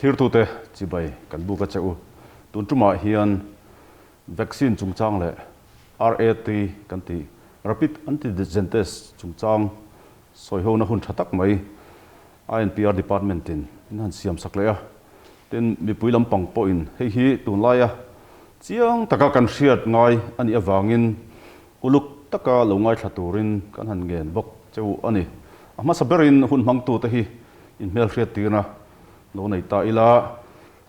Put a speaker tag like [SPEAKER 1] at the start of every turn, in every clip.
[SPEAKER 1] Thlirtute chibai kan buk a che u. Tun tumah hian vaccine chungchang leh RAT kan tih Rapid Antigen Test chungchang sawihona hun tha tak mai INPR Department in in han siam sak leh a. Tin, mipui lampang pawhin hei hi tunlaia chiang taka kan hriat ngai a nih avangin uluk taka lo ngaithla turin kan han ngen bawk che u a ni. A hmasa berin hun hmangtute hi inhmelhriattirna lo nei ta ila,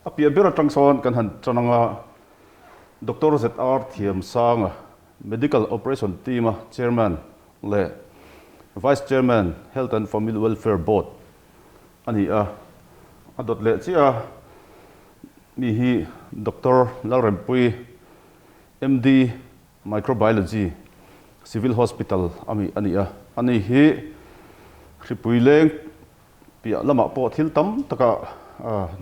[SPEAKER 1] a piah ber atang sawn kan han tan anga Doctor ZR Thiamsanga, Medical Operation Team-a Chairman leh Vice Chairman, Health and Family Welfare Board a ni a, a dawt leh chiah a, mi hi Doctor Lalrempui, MD, Microbiology, Civil Hospital a mi a ni a, ani hi hripui leng piah lamah pawh thil tam taka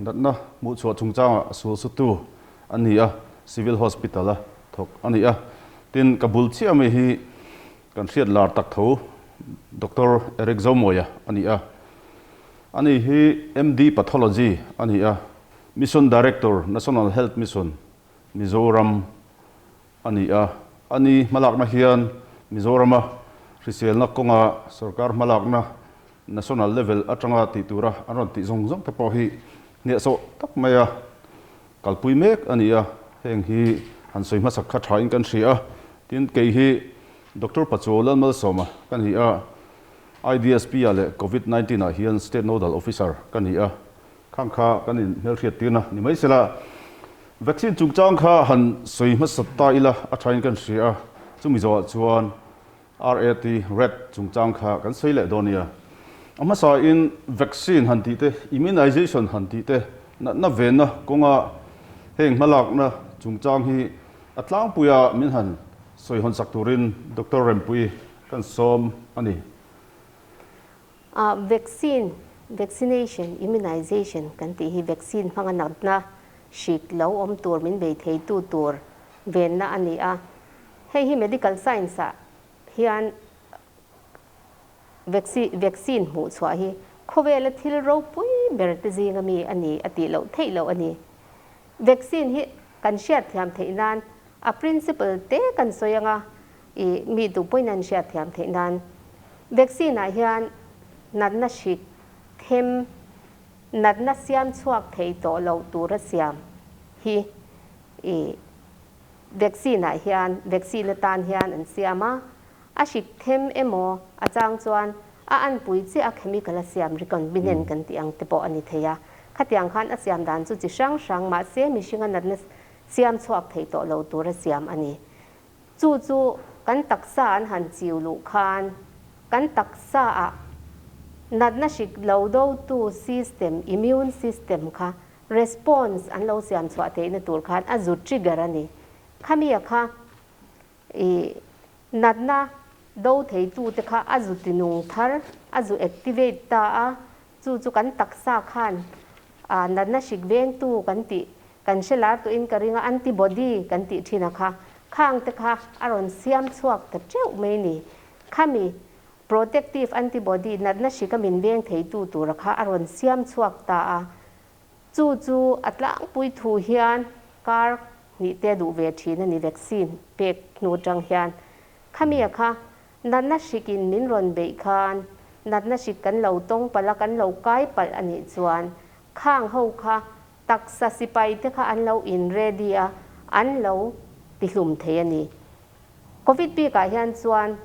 [SPEAKER 1] natna hmuhchhuah chungchangah sul sutu a ni a, Civil Hospital a thawk a ni a, tin ka bul chiah ami hi Kan hriat lar tak tho Doctor Eric Zomawia a ni a. Ani hi MD Pathology a ni a, Mission Director National Health Mission, Mizoram a ni a. Ani hmalakna hian Mizorama hriselna kawnga sorkar hmalakna National level atanga tih tura an rawn tih zawng zawng te pawh hi hnehsawh tak maia kalpui mek a ni a, heng hi han sawi hmasak kha thain kan hria a, tin kei hi Doctor Pachuau Lalmalsawma ka ni a, IDSP ah leh Covid 19 ah hian State Nodal Officer ka ni a, khang kha kan in hmelhriat tirna ni mai sela, vaccine chungchang kha han sawi hmasa ta ila a thain kan hria a, chumi zawhah chuan RAT, rat, chungchang kha kan sawi leh dawn nia. A hmasain vaccine han tih te, immunization han tih te, natna venna kawnga heng hmalakna chungchang hi a tlangpuia min han sawi hawn sak turin Doctor Rempuii kan sawm a ni.
[SPEAKER 2] Vaccine, vaccination, immunization kan tih hi vaccine hmanga natna hrik lo awm tur min bei theitu tur venna a ni a. Hei hi medical science ah hian vaccine hmuh chhuah hi khawvela thil ropui ber te zinga mi a ni a tih loh theih loh a ni. Vaccine hi kan hriatthiam theih nan a principle te kan sawi anga i mi duh pawhin an hriatthiam theih nan vaccine ah hian natna hrik them natna siam chhuak thei tawh loh tura siam hi i Vaccine ah hian vaccine atan hian an siam a, a hrik them emaw a chang chuan a anpui chiah a chemical a siam recombinant kan tih ang te pawh a ni thei a. Khatiang khan a siam dan chu chi hrang hrang mahse mihringa natna siam chhuak thei tawh lo tur a siam a ni. Chu chu kan taksa an han chiu luh khan kan taksa ah natna hrik lo dotu system, immune system, kha Response an lo siam chhuah theihna tur khan a zu trigger a ni. Khami a kha i natna do theitute kha a zu tinung thar, a zu activate ta a, chu chu kan taksa khan a natna hrik vengtu kan tih kan hre lar tawhin ka ring a, antibody kan tih thin a kha, khangte kha a rawn siam chhuak ta teuh mai ni. Khami Protective antibody natna hrika min veng theitu tura kha a rawn siam chhuak ta a, chu chu a tlangpui thu hian kar hnih te duh ve thin a ni vaccine pek hnu atang hian. Khamia kha natna hrikin min rawn beih khan natna hrik kan lo tawng palh a, kan lo kai palh a nih chuan khang ho kha taksa sipai te kha an lo in ready a, an lo tihlum thei a ni. Covid bikah hian chuan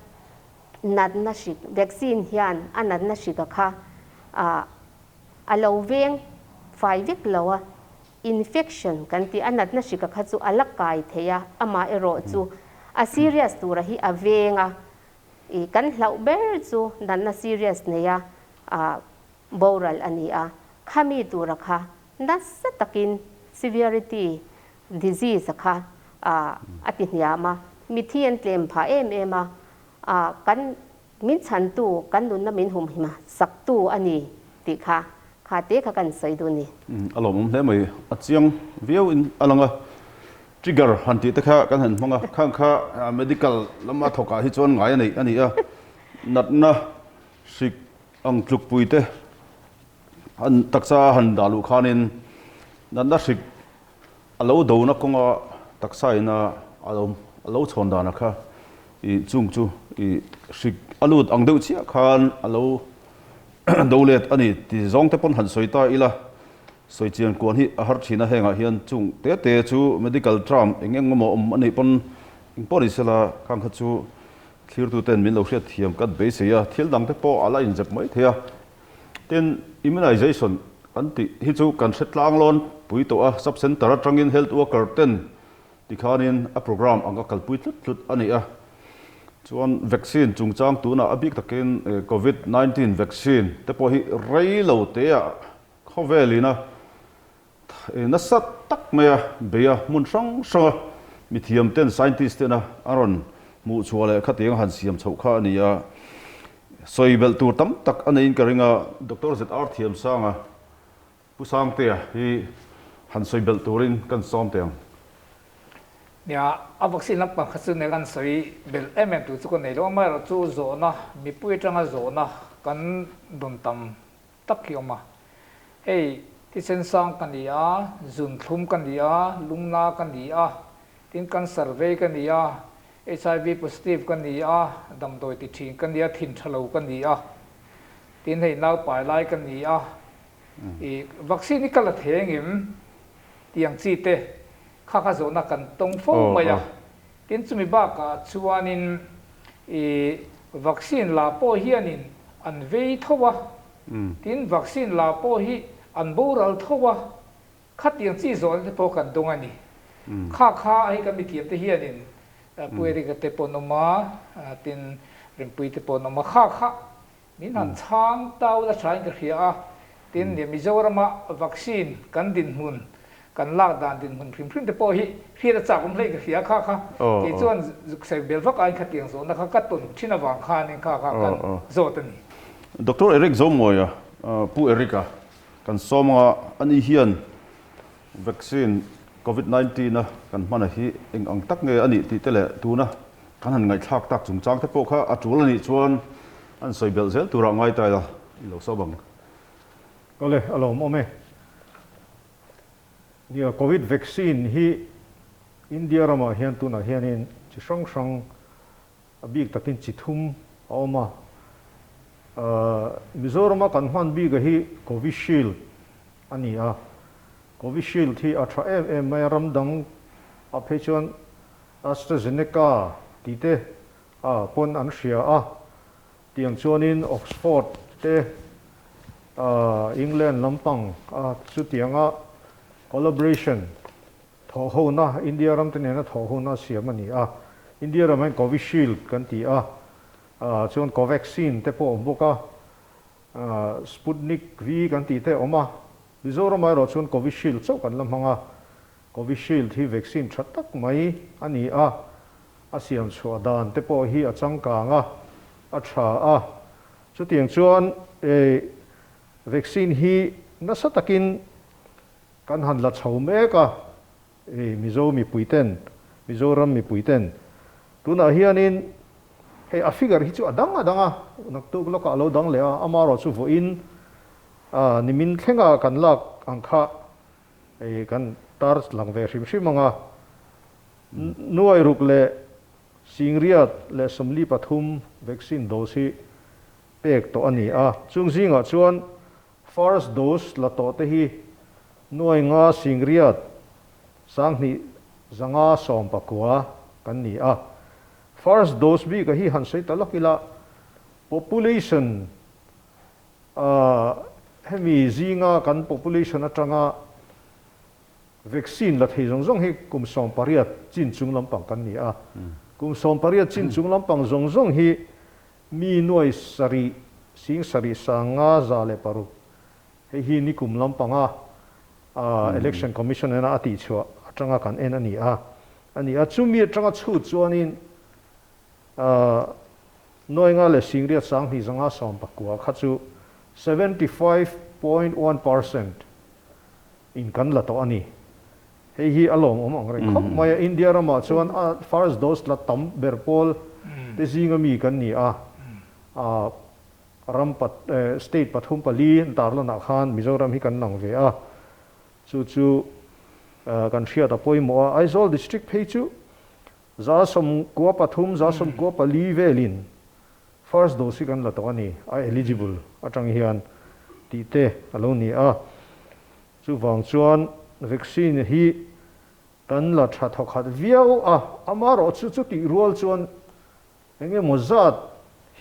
[SPEAKER 2] natna hrik, vaccine hian a natna hrika kha a lo veng fai vek lo a, infection kan tih a natna hrika kha chu a la kai thei a, amah erawh chu a serious tura hi a veng a, ih kan hlauh ber chu natna serious neia boral a ni a, khami tura kha nasa takin severity disease a kha a ti hniam a, mithi an tlem phah em em a, kan min chhantu, kan nunna min humhim saktu a ni tih kha kha te kha kan sawi duh a ni.
[SPEAKER 1] A lawmawm hle mai, a chiang viau in a lang a, trigger han tih te kha kan han hmang a, khang kha medical lama thawkah hi chuan ngai a neih a ni a, natna hrik ang tlukpui te han taksa han dah luh khanin. Natna hrik a lo dona kawnga taksa ina a lo a lo chhawn dana kha ih chung chu ih hrik a lut ang deuh chiah khan a lo do let a ni ti zawng te pawn han sawi ta ila sawi chian kuan hi a har thin a hengah hian chung te te chu medical term eng eng emaw awm a nih pawn eng pawh ni sela khang kha chu thlirtu ten min lo hriat thiam kan beisei a thil dang te pawh a la inzep mai thei a. Tin, immunization kan tih hi chu kan hre tlang lawn pui tawh a, sub centre atangin health worker ten tikhanin a programme ang a kalpui tlut tlut a ni a. Chuan vaccine chungchang tunah a bik takin covid 19 vaccine te pawh hi rei lo teah khawvelin a nasa tak mai a bei a, hmun hrang hranga mithiam ten scientist tena a rawn hmuh chhuah leh khatiang a han siam chhoh kha a ni a, sawi belh tur tam tak a neiin ka ring a, Doctor ZR Thiamsanga Pu Sangtea hi han sawi belh turin kan sawm teh ang.
[SPEAKER 3] Nia, a vaccine lampang kha chu nek an sawi belh em em tur chu ka nei lo, amaherawhchu zawhna, mipui atanga zawhna kan dawn tam tak hi awm a. Hei, thisen sang ka ni a, zun thlum ka ni a, lungna ka ni a, tin cancer vei ka ni a, HIV positive ka ni a, damdawi ti thin ka ni a, thin tha lo ka ni a, tin hei nau pai lai ka ni a, i vaccine hi ka la thei engem tih ang chi te kha kha zawhna kan tawng fo mai a. Tin chumi bakah chuanin i vaccine la pawh hianin an vei tho a, tin vaccine la pawh hi an boral tho a, khatiang chi zawhna te pawh kan dawng a ni. Kha kha hei kan mithiam te hianin Pu Eric-a te pawh an awm a, tin Rempuii te pawh an awm a, kha kha Min han chhang tau la thain ka hria a, tin nia Mizorama vaccine kan dinhmun, kan lak dan dinhmun hrim hrim te pawh hi hriat a chak awm hlei ka hria kha kha kei chuan zuk sawi bel vak aiin khatiang zawhna kha ka tawn thin avang khanin kha kha kan zawt a ni.
[SPEAKER 1] Doctor Eric Zomawia, Pu Eric-a kan sawm anga ani hian Vaccine Covid 19 a kan hman a hi eng ang tak nge a nih tih te leh tuna kan han ngaihthlak tak chungchang te pawh kha a tul a nih chuan an sawi belh zel turah ngai ta ila i lo sawm ang.
[SPEAKER 4] Awle, a lawmawm e. Nia, Covid vaccine hi India ramah hian tunah hianin chi hrang hrang A bik takin chi thum a awm a. Mizorama kan hman bika hi Covishield a ni a. Covishield hi a tha em em mai a, ram dang ah phei chuan AstraZeneca tih te ah pawn an hria a. Tiang chuanin Oxford te England lampang a chutianga collaboration Thawhhona, India ram te nena thawhhona a siam a ni a. India ram hian Covishield kan ti a, chuan Covaxin te pawh a awm bawk a, Sputnik V kan tih te a awm a. Mizoramah erawh chuan Covishield chauh kan la hmang a. Covishield hi vaccine tha tak mai a ni a, a siam chhuah dan te pawh hi a changkang a, a tha a. Chutiang chuan vaccine hi nasa takin Kan han la chho mek a, i Mizo mipui ten, Mizoram mipui ten. Tunah hianin hei a figure hi chu a dang a dang a, naktuk lawkah a lo dang leh a, amarawh chu vawiin nimin thlenga kan lak ang kha hei kan tar lang ve hrim hrim ang a. Nuai ruk leh Singriat leh 43 vaccine dose hi pek tawh a ni a, chung zingah chuan First dose la tawh te hi nuai nga singriat 20 5 19 kan ni a. First dose bik a hi han sawi ta lawk ila, population hemi zinga kan population atanga vaccine la thei zawng zawng hi kum 18 chin chung lampang kan ni a. Kum 18 chin chung lampang zawng zawng hi Mi nuai sarih, sing sarih 500 106, hei hi nikum lampanga Election Commission ena a tihchhuah atanga kan en a ni a, a ni a. Chumi atanga chhut chuanin nuai nga leh singriat 20 5 19 kha chu 75.1% in kan la tawh a ni. Hei hi a lawmawm ang reng khawp mai a, India ramah chuan a first dose la tam ber pawl te zinga mi kan ni a, ram state pathum pali an tarlanah khan Mizoram hi kan lang ve a. Chu chu kan hriat a pawimawh a, Aizawl District phei chu 93, 94 velin first dose hi kan la tawh a ni, a eligible atang hian tih te a lo ni a. Chuvang chuan vaccine hi kan la tha thawkhat viau a, amaherawhchu chutih rual chuan Eng emaw zat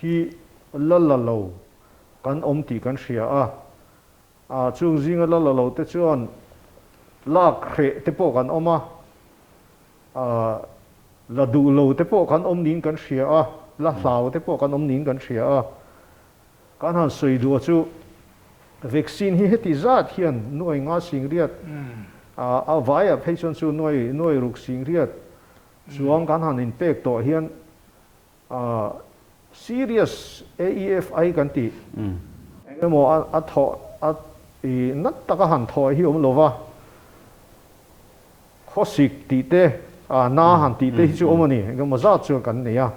[SPEAKER 4] hi la la lo kan awm tih kan hria a, a chung zinga la la lo te chuan lak hreh te pawh kan awm a, a la duh lo te pawh kan awm niin kan hria a, la hlau te pawh kan awm niin kan hria a. Kan han sawi duh chu vaccine hi heti zat hian nuai nga singriat, a vaiah phei chuan chu nuai nuai ruk singriat Chuang kan han inpek tawh hian serious AEFI kan tih eng emaw a thawh a i nat taka han thawh hi awm lova, khawsik tih te na han tih te hi chu awm a ni, eng emaw zat chuan kan nei a.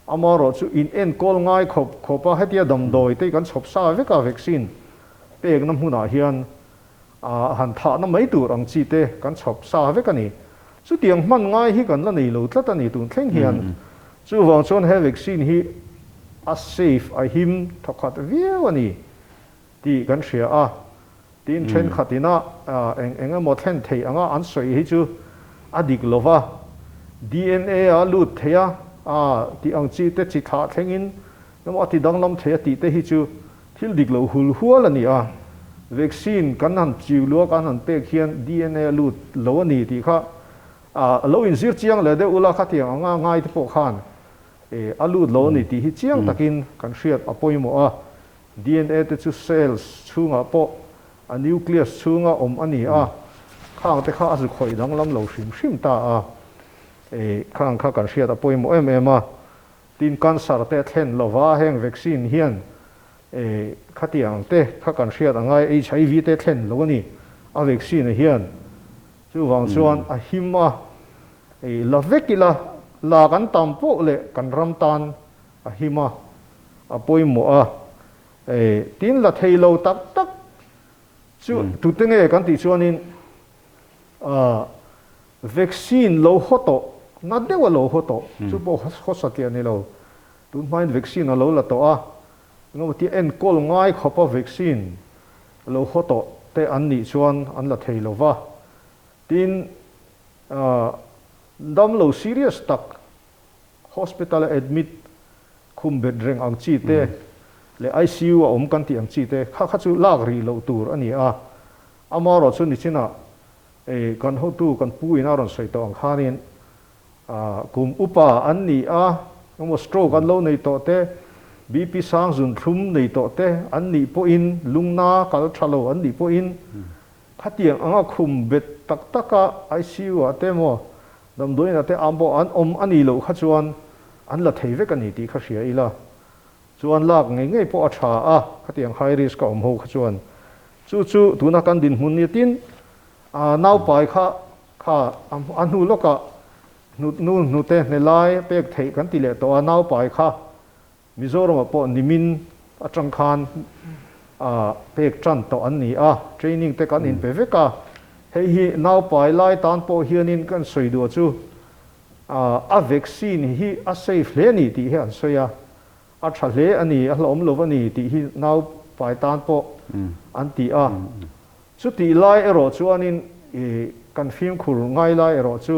[SPEAKER 4] Amaherawhchu in enkawl ngai khawp khawp a, hetia damdawi te hi kan chhawp sa vek a vaccine pekna hmunah hian A han thahna mai tur ang chi te kan chhawp sa vek a ni. Chutiang hman ngai hi kan la nei lo tlat a ni tun thleng hian. Chuvang chuan he vaccine hi a safe, a him thawkhat viau a ni tih kan hria a. Tin, thenkhat ina eng eng emaw thlen theih anga an sawi hi chu a dik lo va, DNA a lut thei a, a tih ang chi te chi thlah thlengin emaw a ti danglam thei a tih te hi chu Thil dik lo hul hual a ni a, vaccine kan han chiu lua kan han pek hian DNA a lut lo a ni tih kha a lo inzir chiang leh deuh ula khatiang anga ngai te pawh khan a lut lo a ni tih hi chiang takin kan hriat a pawimawh a. DNA te chu cells chhungah pawh a nucleus chhunga awm a ni a, khang te kha a zu khawih danglam lo hrim hrim ta a, khang kha kan hriat a pawimawh em em a. Tin, cancer te a thlen lova heng vaccine hian khatiang te kha kan hriat a ngai, HIV te thlen lo a ni a vaccine hian. Chuvang chuan a him a, la vek ila, la kan tam poh leh kan ram tan a him a, a pawimawh a. Tin, la thei lo tak tak chu tute nge kan tih chuanin Vaccine lo haw tawh, na deuh a lo haw tawh, chu pawh haw satliah a ni lo. Tun hmain vaccine a lo la tawh a, engemaw tia enkawl ngai khawpa vaccine lo haw tawh te an nih chuan an la thei lo va. Tin, dam lo serious tak hospital a admit khum bet reng ang chi te leh ICU a awm kan tih ang chi te kha kha chu lak rih loh tur a ni a. Amaherawhchu nichinah Ei, kan hotu kan pu in a rawn sawi tawh ang khanin kum upa an ni a, emaw stroke an lo nei tawh te, BP sang zun thlum nei tawh te an nih pawhin, lungna kal tha lo an nih pawhin khatiang anga khum bet tak taka ICU ah te emaw damdawiin ah te am pawh an awm a nih loh kha chuan an la thei vek a ni tih kha hria ila. Chuan lak ngei ngei pawh a tha a, khatiang high risk a awm ho kha chuan Chu chu tuna kan dinhmun ni tin naupai kha kha a hnu lawkah nu hnute hne lai pek theih kan ti leh tawh a, naupai kha Mizoramah pawh nimin atang khan pek tan tawh an ni a, training te kan inpe vek a, hei hi naupai lai tan pawh hianin kan sawi duh chu a vaccine hi a safe hle a ni tih hi an sawi a. A tha hle a ni, a hlauhawm lo a ni tih hi nau pai tan pawh an ti a. Chutih lai erawh chuanin i kan fimkhur ngai lai erawh chu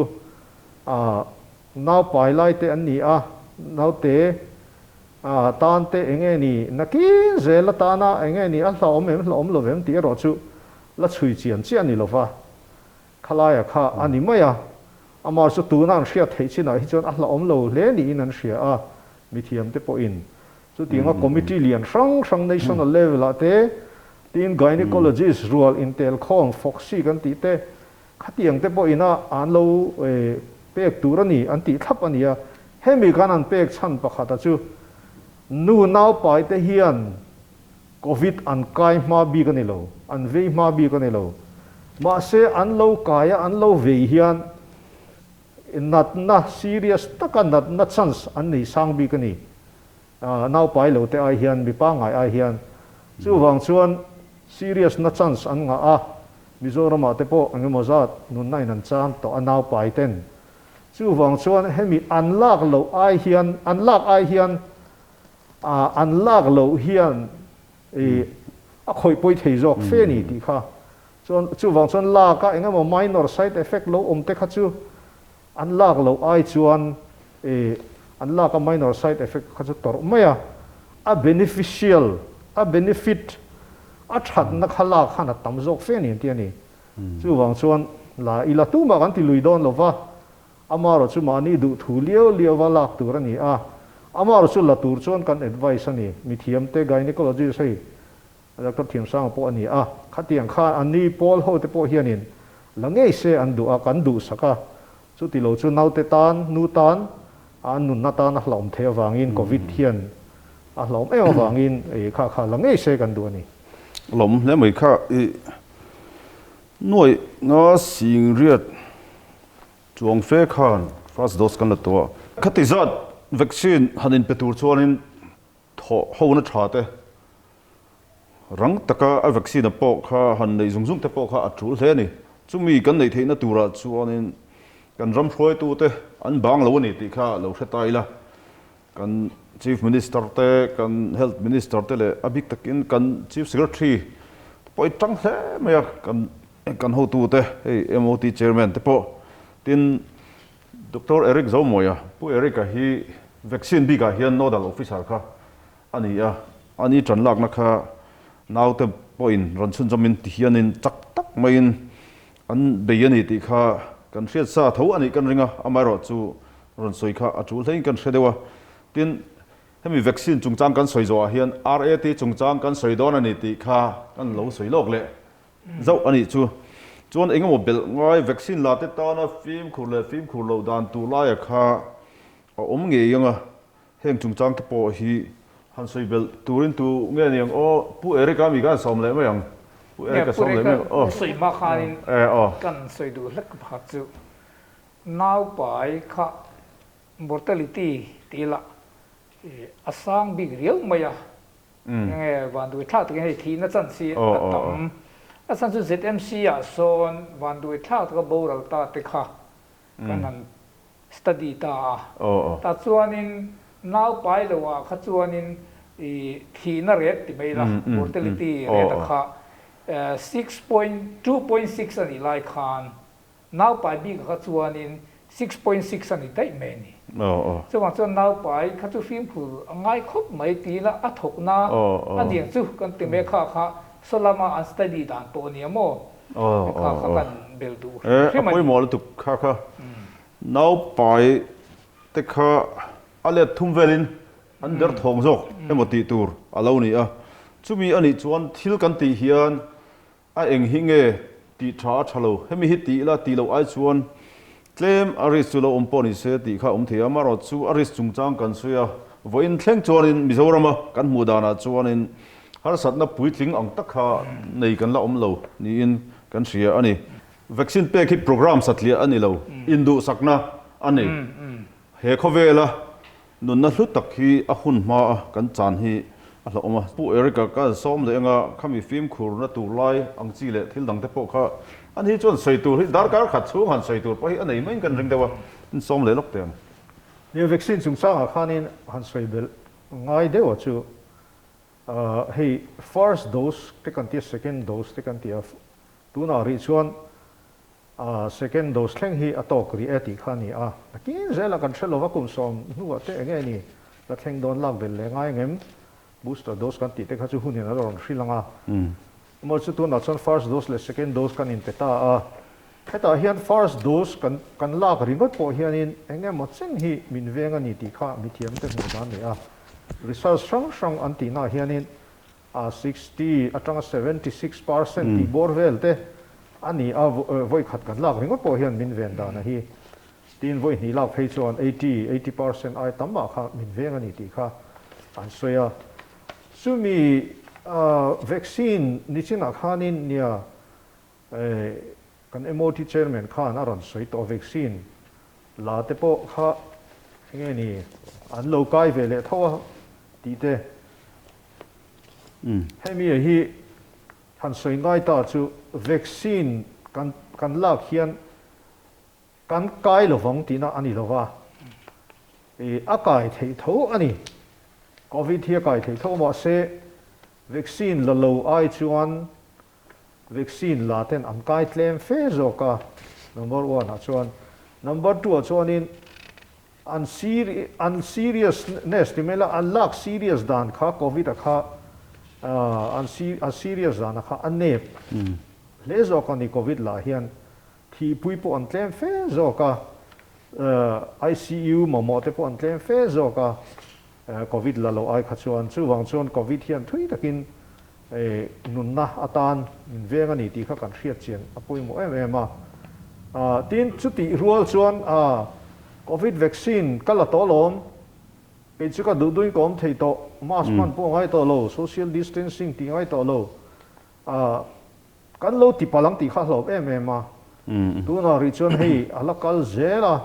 [SPEAKER 4] nau pai lai te an ni a, naute tan te eng nge ni nakin zel atana eng nge ni a hlauhawm em hlauhawm lo em tih erawh chu la chhui chian chiah a ni lo va. Khalaia kha a ni mai a, amah chu tuna an hriat theih chinah hi chuan a hlauhawm lo hle niin an hria a, mithiamte pawhin. Chutianga committee lian hrang hrang national level ah te, tin gynecologist rual intelkhawm foxy kan tih te, khatiang te pawhin a an lo pek tur a ni an tih thlap a ni a. Hemi khan an pek chhan pakhata chu nu naupai te hian Covid an kai hma bik a ni lo, an vei hma bik a ni lo. Mahse, an lo kai a, an lo vei hian natna, serious taka natna chance an nei sang bik a ni. Naupai lo te ai hian, mi pangngai ai hian. Chuvang chuan serious na chance an ngah a, Mizoramah te pawh eng emaw zat nunna in an chan tawh a naupai ten. Chuvang chuan hemi an lak loh ai hian an lak ai hian an lak loh hian i a khawih pawi thei zawk fe a ni tih kha. Chuan chuvang chuan lak a eng emaw minor side effect lo awm te kha chu an lak loh ai chuan i an lak a minor side effect kha chu tawrh mai a, a beneficial, a benefit, a thatna kha lak khan a tam zawk fe a ni an ti a ni. Chuvang chuan la ila tumah kan ti lui dawn lo va, amaherawh chu mahni duh thu liau liauva lak tur a ni a, amaherawh chu la tur chuan kan advice a ni, mithiamte gynecologist hei Doctor Thiamsanga pawh a ni a, khatiang khan an ni pawl ho te pawh hianin la ngei se an duh a, kan duhsak a, chuti lo chu naute tan, nu tan, an nunna tan a hlauhawm theih avangin Covid hian a hlauhawm em avangin kha kha la ngei se kan duh a ni.
[SPEAKER 1] Lawm hle mai kha i nuaih nga singriat chuang fe khan first dose kan la tawh a. Khati zat vaccine han inpe tur chuanin Thawh hona tha te, rang taka a vaccine a pawh kha han neih zung zung te pawh kha a tul hle a ni. Chumi kan neih theihna turah chuanin kan ram hruaitute an bang lo a ni tih kha lo hre ta ila. Kan Chief Minister te, kan Health Minister te leh a bik takin kan Chief Secretary te pawh i tang hle mai a, kan kan hotute hei MOT Chairman te pawh. Tin, Doctor Eric Zomawia, Pu Eric-a hi vaccine bikah hian nodal officer kha a ni a, a ni tan lakna kha naute pawhin rawn chhunzawmin ti hianin chak tak maiin an bei a ni tih kha kan hriat sa tho a nih kan ring a, amaherawhchu rawn sawi kha a tul hlein kan hre deuh a. Tin, hemi vaccine chungchang kan sawi zawhah hian RAT chungchang kan sawi dawn a ni tih kha kan lo sawi lawk leh. Zauh a nih chu. Chuan eng emaw belh ngai vaccine la te tana fimkhur leh fimkhur loh dan tur laia kha a awm ngei ang a, heng chungchang te pawh hi han sawi belh turin tu nge ni ang aw, Pu Eric-a mi khan sawm leh mai ang, Pu Eric-a sawm leh mai ang aw.
[SPEAKER 3] Pu sawi hma khanin kan sawi duh hlek pakhat chu naupai kha mortality tih lah a sang bik riau mai a. Enge vanduai thlak takin hei thihna chance hi a tam. A chhan chu ZMC ah sawn vanduai thlak taka boral ta te kha kan han study ta a. Tah chuanin nau pai lo ah kha chuanin i thihna rate ti mai la, mortality rate a kha 6.2.6 a nih lai khan Naupai bik kha chuanin 6.6 a ni daih mai a ni. Chuvang chuan naupai kha chu fimkhur a ngai khawp mai tiin a thawkna a niang chu kan ti mai kha kha saw lama an study dan pawh a nia maw? Kha kha kan bel duh hrim hrim a ni.
[SPEAKER 1] A pawimawh lutuk kha kha naupai te kha a let thum velin an der thawng zawk emaw tih tur a lo ni a. Chumi a nih chuan thil kan tih hian A eng hi nge tih tha a tha lo? Hemi hi tih ila tih loh ai chuan tlem a risk chu lo awm pawh ni se tih kha a awm thei a, amaherawh chu a risk chungchang kan sawi a, vawiin thleng chuanin Mizorama kan hmuh danah chuanin harsatna puitling ang tak kha nei kan la awm lo niin kan hria a ni. Vaccine pek hi programme satliah a ni lo, induhsakna a ni. He khawvela Nunna hlu tak hi a hun hma a kan chan hi a hlauhawm a. Pu Eric-a ka sawm leh anga khami fimkhurna tur lai ang chi leh thil dang te pawh kha an hi chuan sawi tur hi darkar khat chhung han sawi tur pawh hi a nei maiin kan ring deuh a, in sawm leh lawk teh ang.
[SPEAKER 4] Nia vaccine chungchangah khanin han sawi belh ngai deuh a chu hei first dose te kan tia second dose te kan tia tunah rih chuan A second dose thleng hi a tawk rih e tih kha a ni a, nakin zela kan hre lova kum sawm hnuah te enge ni la thleng dawn lak belh leh ngai ngem booster dose kan tih te kha chu hunin a rawn hrilh ang a, amaw chu tunah chuan first dose leh second dose kan inpe ta a, hetah hian first dose kan kan lak ringawt pawh hianin eng emaw chen hi min veng a ni tih kha mithiam te hmuh dan a ni a, research hrang hrang an tihnaah hianin A 60 atanga 76% tih bawr vel te a ni a, vawi khat kan lak ringawt pawh hian min ven dan a hi. Tin, vawi hnih lak phei chuan 80, 80% ai tam mah kha min veng a ni tih kha an sawi a. Chumi vaccine nichinah khanin nia kan MOT chairman khan a rawn sawi tawh vaccine la te pawh kha enge ni an lo kai ve leh tho a tih te. Hemi hi Han sawi ngai ta chu vaccine kan kan lak hian kan kai lovang tihna a ni lova, ih a kai theih tho a ni. Covid hi a kai theih tho mahse vaccine la lo ai chuan vaccine la ten an kai tlem fe zawk a, number one ah chuan. Number two ah chuanin an an seriousness ti mai la, an lak serious dan kha covid a kha an a serious dan a kha a nep hle zawk a ni covid lah hian thihpui pawh an tlem fe zawk a, ICU mamawh te pawh an tlem fe zawk a covid la lo ai kha chuan. Chuvang chuan covid hian thui takin nunna atan min veng a ni tih kha kan hriat chian a pawimawh em em a. Tin, chutih rual chuan Covid vaccine ka la tawh lawm, kei chu ka duh duhin ka awm thei tawh, mask hman pawh a ngai tawh lo, social distancing tih ngai tawh lo, kan lo ti palh ang tih kha a hlauh em em a. Tunah rih chuan hei a la kal zel a,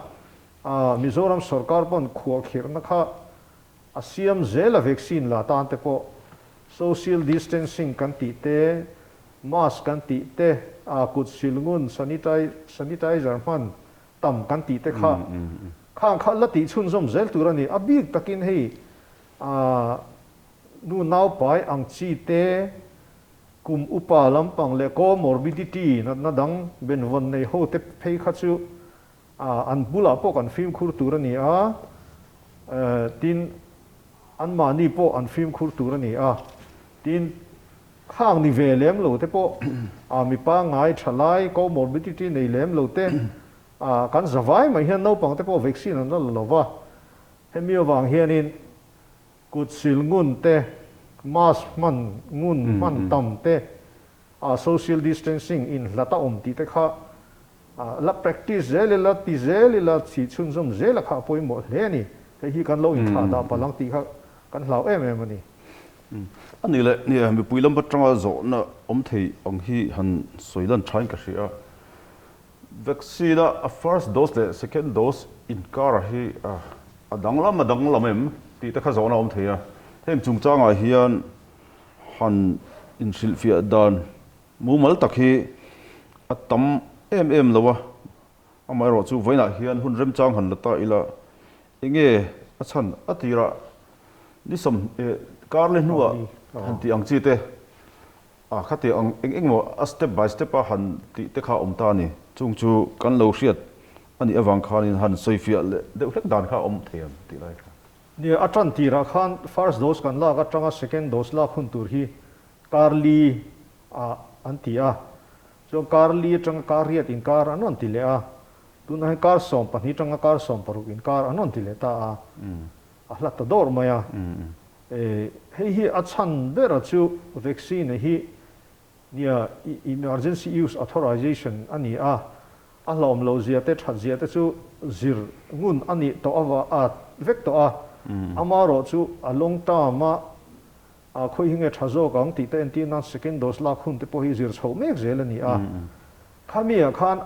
[SPEAKER 4] Mizoram sorkar pawn khuahkhirhna kha A siam zel a vaccine la tan te pawh social distancing kan tih te, mask kan tih te, a kut sil ngun sanitizer hman tam kan tih te kha khang kha la tih chhunzawm zel tur a ni. A bik takin hei a nu naupai ang chi te, kum upa lampang leh comorbidity natna dang benvawn nei ho te phei kha chu An bulah pawh kan fimkhur tur a ni a, tin, anmahni pawh an fimkhur tur a ni a, tin, khang ni ve lem lo te pawh mi pangngai tha lai, comorbidity nei lem lo te, kan zavai mai hian naupang te pawh vaccine an la la lo va, hemi avang hianin kut sil ngun te, mask hman ngun hman tam te, social distancing inhlat a awm tih te kha La practice zel ila, ti zel ila, chhi chhunzawm zel a kha a pawimawh hle a ni. Hei hi kan lo inthlah dah palh ang tih kha kan hlau em em a ni.
[SPEAKER 1] A ni leh, nia, mipui lam atanga zawhna awm thei ang hi han sawi lan thain ka hria a. Vaccine a a first dose leh second dose inkar hi a danglam a danglam em tih te kha zawhna awm thei a. Heng chungchangah hian han inhrilhfiah dan Mumal tak hi a tam em em lo a, amaherawh chu vawiinah hian hun remchang han la ta ila, enge a chhan a tirah ni sawm kar leh hnuah han tih ang chi te, a khati ang eng eng emaw a step by step a han tih te kha a awm ta a ni. Chung chu kan lo hriat a nih avang khanin han sawifiah leh deuh hlek dan kha a awm thei ang tih lai kha.
[SPEAKER 4] Nia, a tan tirah khan first dose kan lak atanga second dose lak hun tur hi Kar li ah an ti a, chuan kar li atanga kar riat inkar an rawn ti leh a, tunah hian kar 12 atanga kar 16 inkar an rawn ti leh ta a, a hla ta dawr mai a. Hei hi a chhan bera chu vaccine hi nia emergency use authorization a ni a, a hlawm lo zia te that zia te chu zir ngun a nih tawh ava a vek tawh a, amaherawh chu a long term a A khawi hi nge tha zawk ang tih te entir nan second dose lak hun te pawh hi zir chhoh mek zel a ni a. Khami ah khan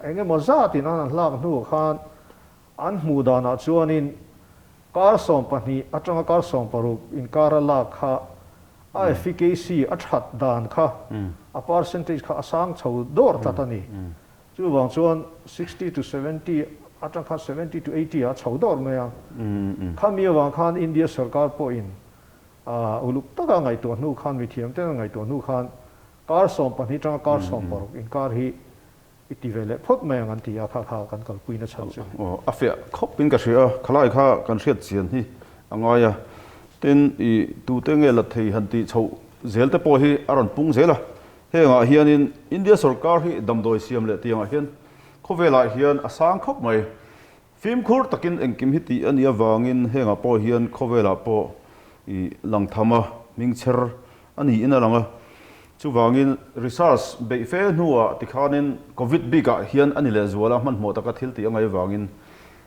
[SPEAKER 4] eng emaw zat in an han hlak hnu ah khan an hmuh dan ah chuanin kar 12 atanga kar 16 inkar a lak kha a efficacy a that dan kha a percentage kha a sang chho dawr tlat a ni. Chuvang chuan 60 to 70 atang khan 70 to 80 ah a chho dawr mai a. Khami avang khan India sarkar pawhin uluk taka ngaihtuah hnu khan, mithiam ten an ngaihtuah hnu khan kar 12 atanga kar 16 inkar hi i ti ve leh phawt mai ang an ti a, kha kha kan kalpuina chhan chu.
[SPEAKER 1] Aw, a fiah khawp in ka hria a, khalai kha kan hriat chian hi a ngai a. Tin, i tute nge la thei han tih chhoh zel te pawh hi a rawn pung zel a. Hengah hianin India sorkar hi damdawi siam leh tiangah hian khawvelah hian a sang khawp mai. Fimkhur takin engkim hi tih a nih avangin hengah pawh hian khawvelah pawh i lang tham a, hmingchher a niin a lang a. Chuvangin research beih fe hnuah tikhanin Covid bikah hian a ni lehzual a, hmanhmawh taka thil tih a ngaih avangin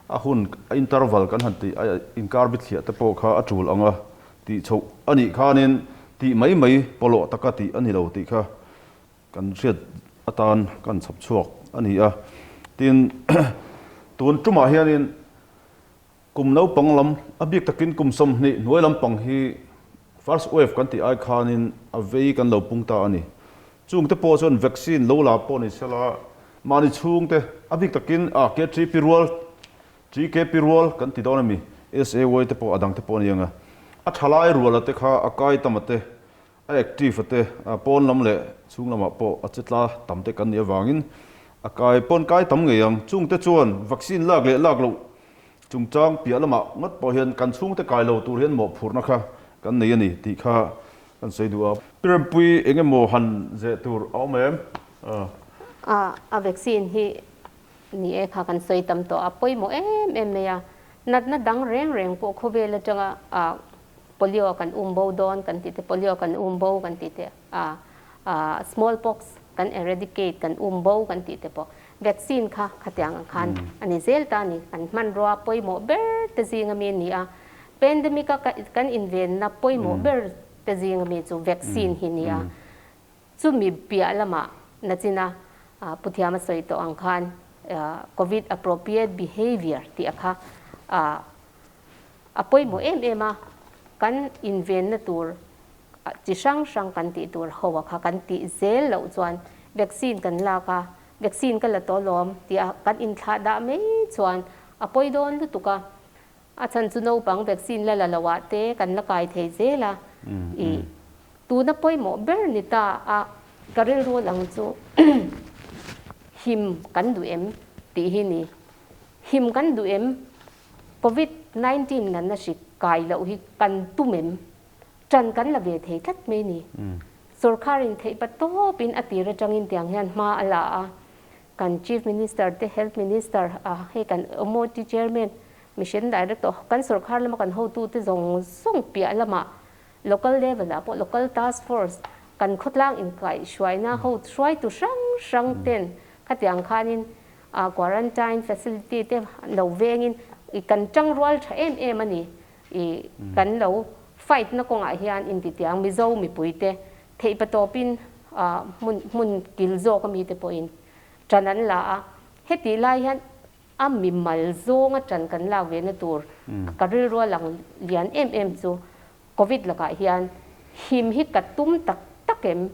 [SPEAKER 1] a hun a interval kan han tih a inkar bithliah te pawh kha a tul ang a. Tih chhoh a nih khanin tih mai mai pawlawh taka tih a ni lo tih kha kan hriat atan kan chhawp chhuak a ni a. Tin, tun tumah hianin kum naupang lam, a bik takin kum 20 hnuai lampang hi first wave kan tih ai khanin a vei kan lo pung ta a ni. Chungte pawh chuan vaccine lo la pawh ni sela, mahni chhungte a bik takin a KTP rual, TKP rual kan ti dawn a mi, SAY te pawh a dangte pawh a ni ang a, a thalai ruala te kha a kai tam a te, a active a te, pawn lam leh chhung lamah pawh a che tla tam te kan nih avangin a kai pawn kai tam ngei ang. Chungte chuan vaccine lak leh lak loh chungchang piah lamah ngawt pawh hian kan chhungte kai lo tur hian mawhphurhna kha kan nei a ni tih kha kan sawi duh a. Pirempui eng emaw han zeh tur a awm em?
[SPEAKER 2] A vaccine hi ni e kha kan sawi tam tawh a, pawimawh em em mai a. Natna dang reng reng pawh khawvel atanga polio kan um bo dawn kan tih te, polio kan um bo kan tih te, small pox kan eradicate kan um bo kan tih te pawh vaccine kha khatiang ang khan a ni zel ta a ni. Kan hmanrua pawimawh ber te zing ami a ni a, pandemic a kan invenna pawimawh ber te zing ami chu vaccine hi a ni a. Chumi piah lamah nachina Puthiama sawi tawh ang khan covid appropriate behavior tih a kha a pawimawh em em a, kan invenna tur chi hrang hrang kan tih tur ho a kha kan tih zel loh chuan vaccine kan lak a, vaccine ka la tawh lawm tih a kan inthlah dah mai chuan a pawi dawn lutuk a, a chhan chu naupang vaccine la la lo ah te kan la kai thei zel a, ih tuna pawimawh ber ni ta a ka rilru lang chu him kan duh em tih hi ni, him kan duh em? Covid 19 natna hri kai loh hi kan tum em? Ṭan kan la ve thei tlat mai ni. Sorkharin theih pa tawpin a tir aṭangin tiang hian hma a la a, kan Chief Minister te, Health Minister a hei kan MOT Chairman, Mission Director, kan sorkhar lama kan hotute zawng zawng piah lamah local level ah pawh local task force kan khawtlang inkaihhruaina ho hruaitu hrang hrang ten khatiang khanin Quarantine facility te lo vengin i kan tangrual tha em em a ni. I kan lo fight na kawngah hian intitiang Mizo mipui te theih patawpin hmun hmun kil zawk ami te pawhin tan an la a. Hetih lai hian a mimal zawnga tan kan lak ve na tur ka rilru a lang lian em em chu Covid lakah hian him hi ka tum tak tak em?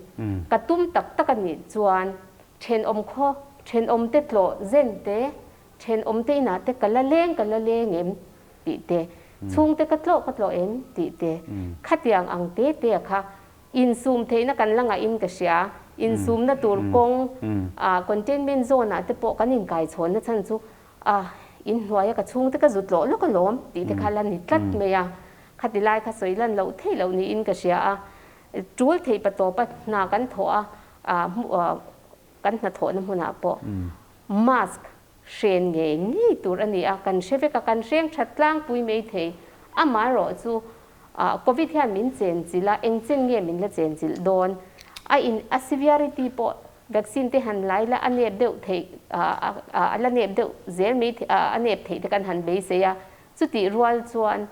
[SPEAKER 2] Ka tum tak tak a nih chuan thenawm khaw, thenawm te tlawh zen te, thenawm te inah te ka la leng ka la leng em tih te, chhungte ka tlawh ka tlawh em tih te, khatiang ang te te a kha insum theihna kan la ngahin ka hria. Insumna tur kawng containment zone ah te pawh kan inkaichhawnna chhan chu A, in hnuaia ka chhungte ka zut lawh lawk alawm tih te kha la ni tlat mai a, khati lai kha sawi lan loh theih loh niin ka hria a, tul theih pa tawpa hna kan thawh a, kan hnathawhna hmunah pawh mask hren ngei ngei tur a ni a, kan hre vek a, kan hreng that tlangpui mai thei, amaherawh chu Covid hian min chenchilh a, engchen nge min la chenchilh dawn, a in a severity pawh Vaccine te han lai la a nep deuh theih a la nep deuh zel mai a nep theih te kan han beisei a, chutih rual chuan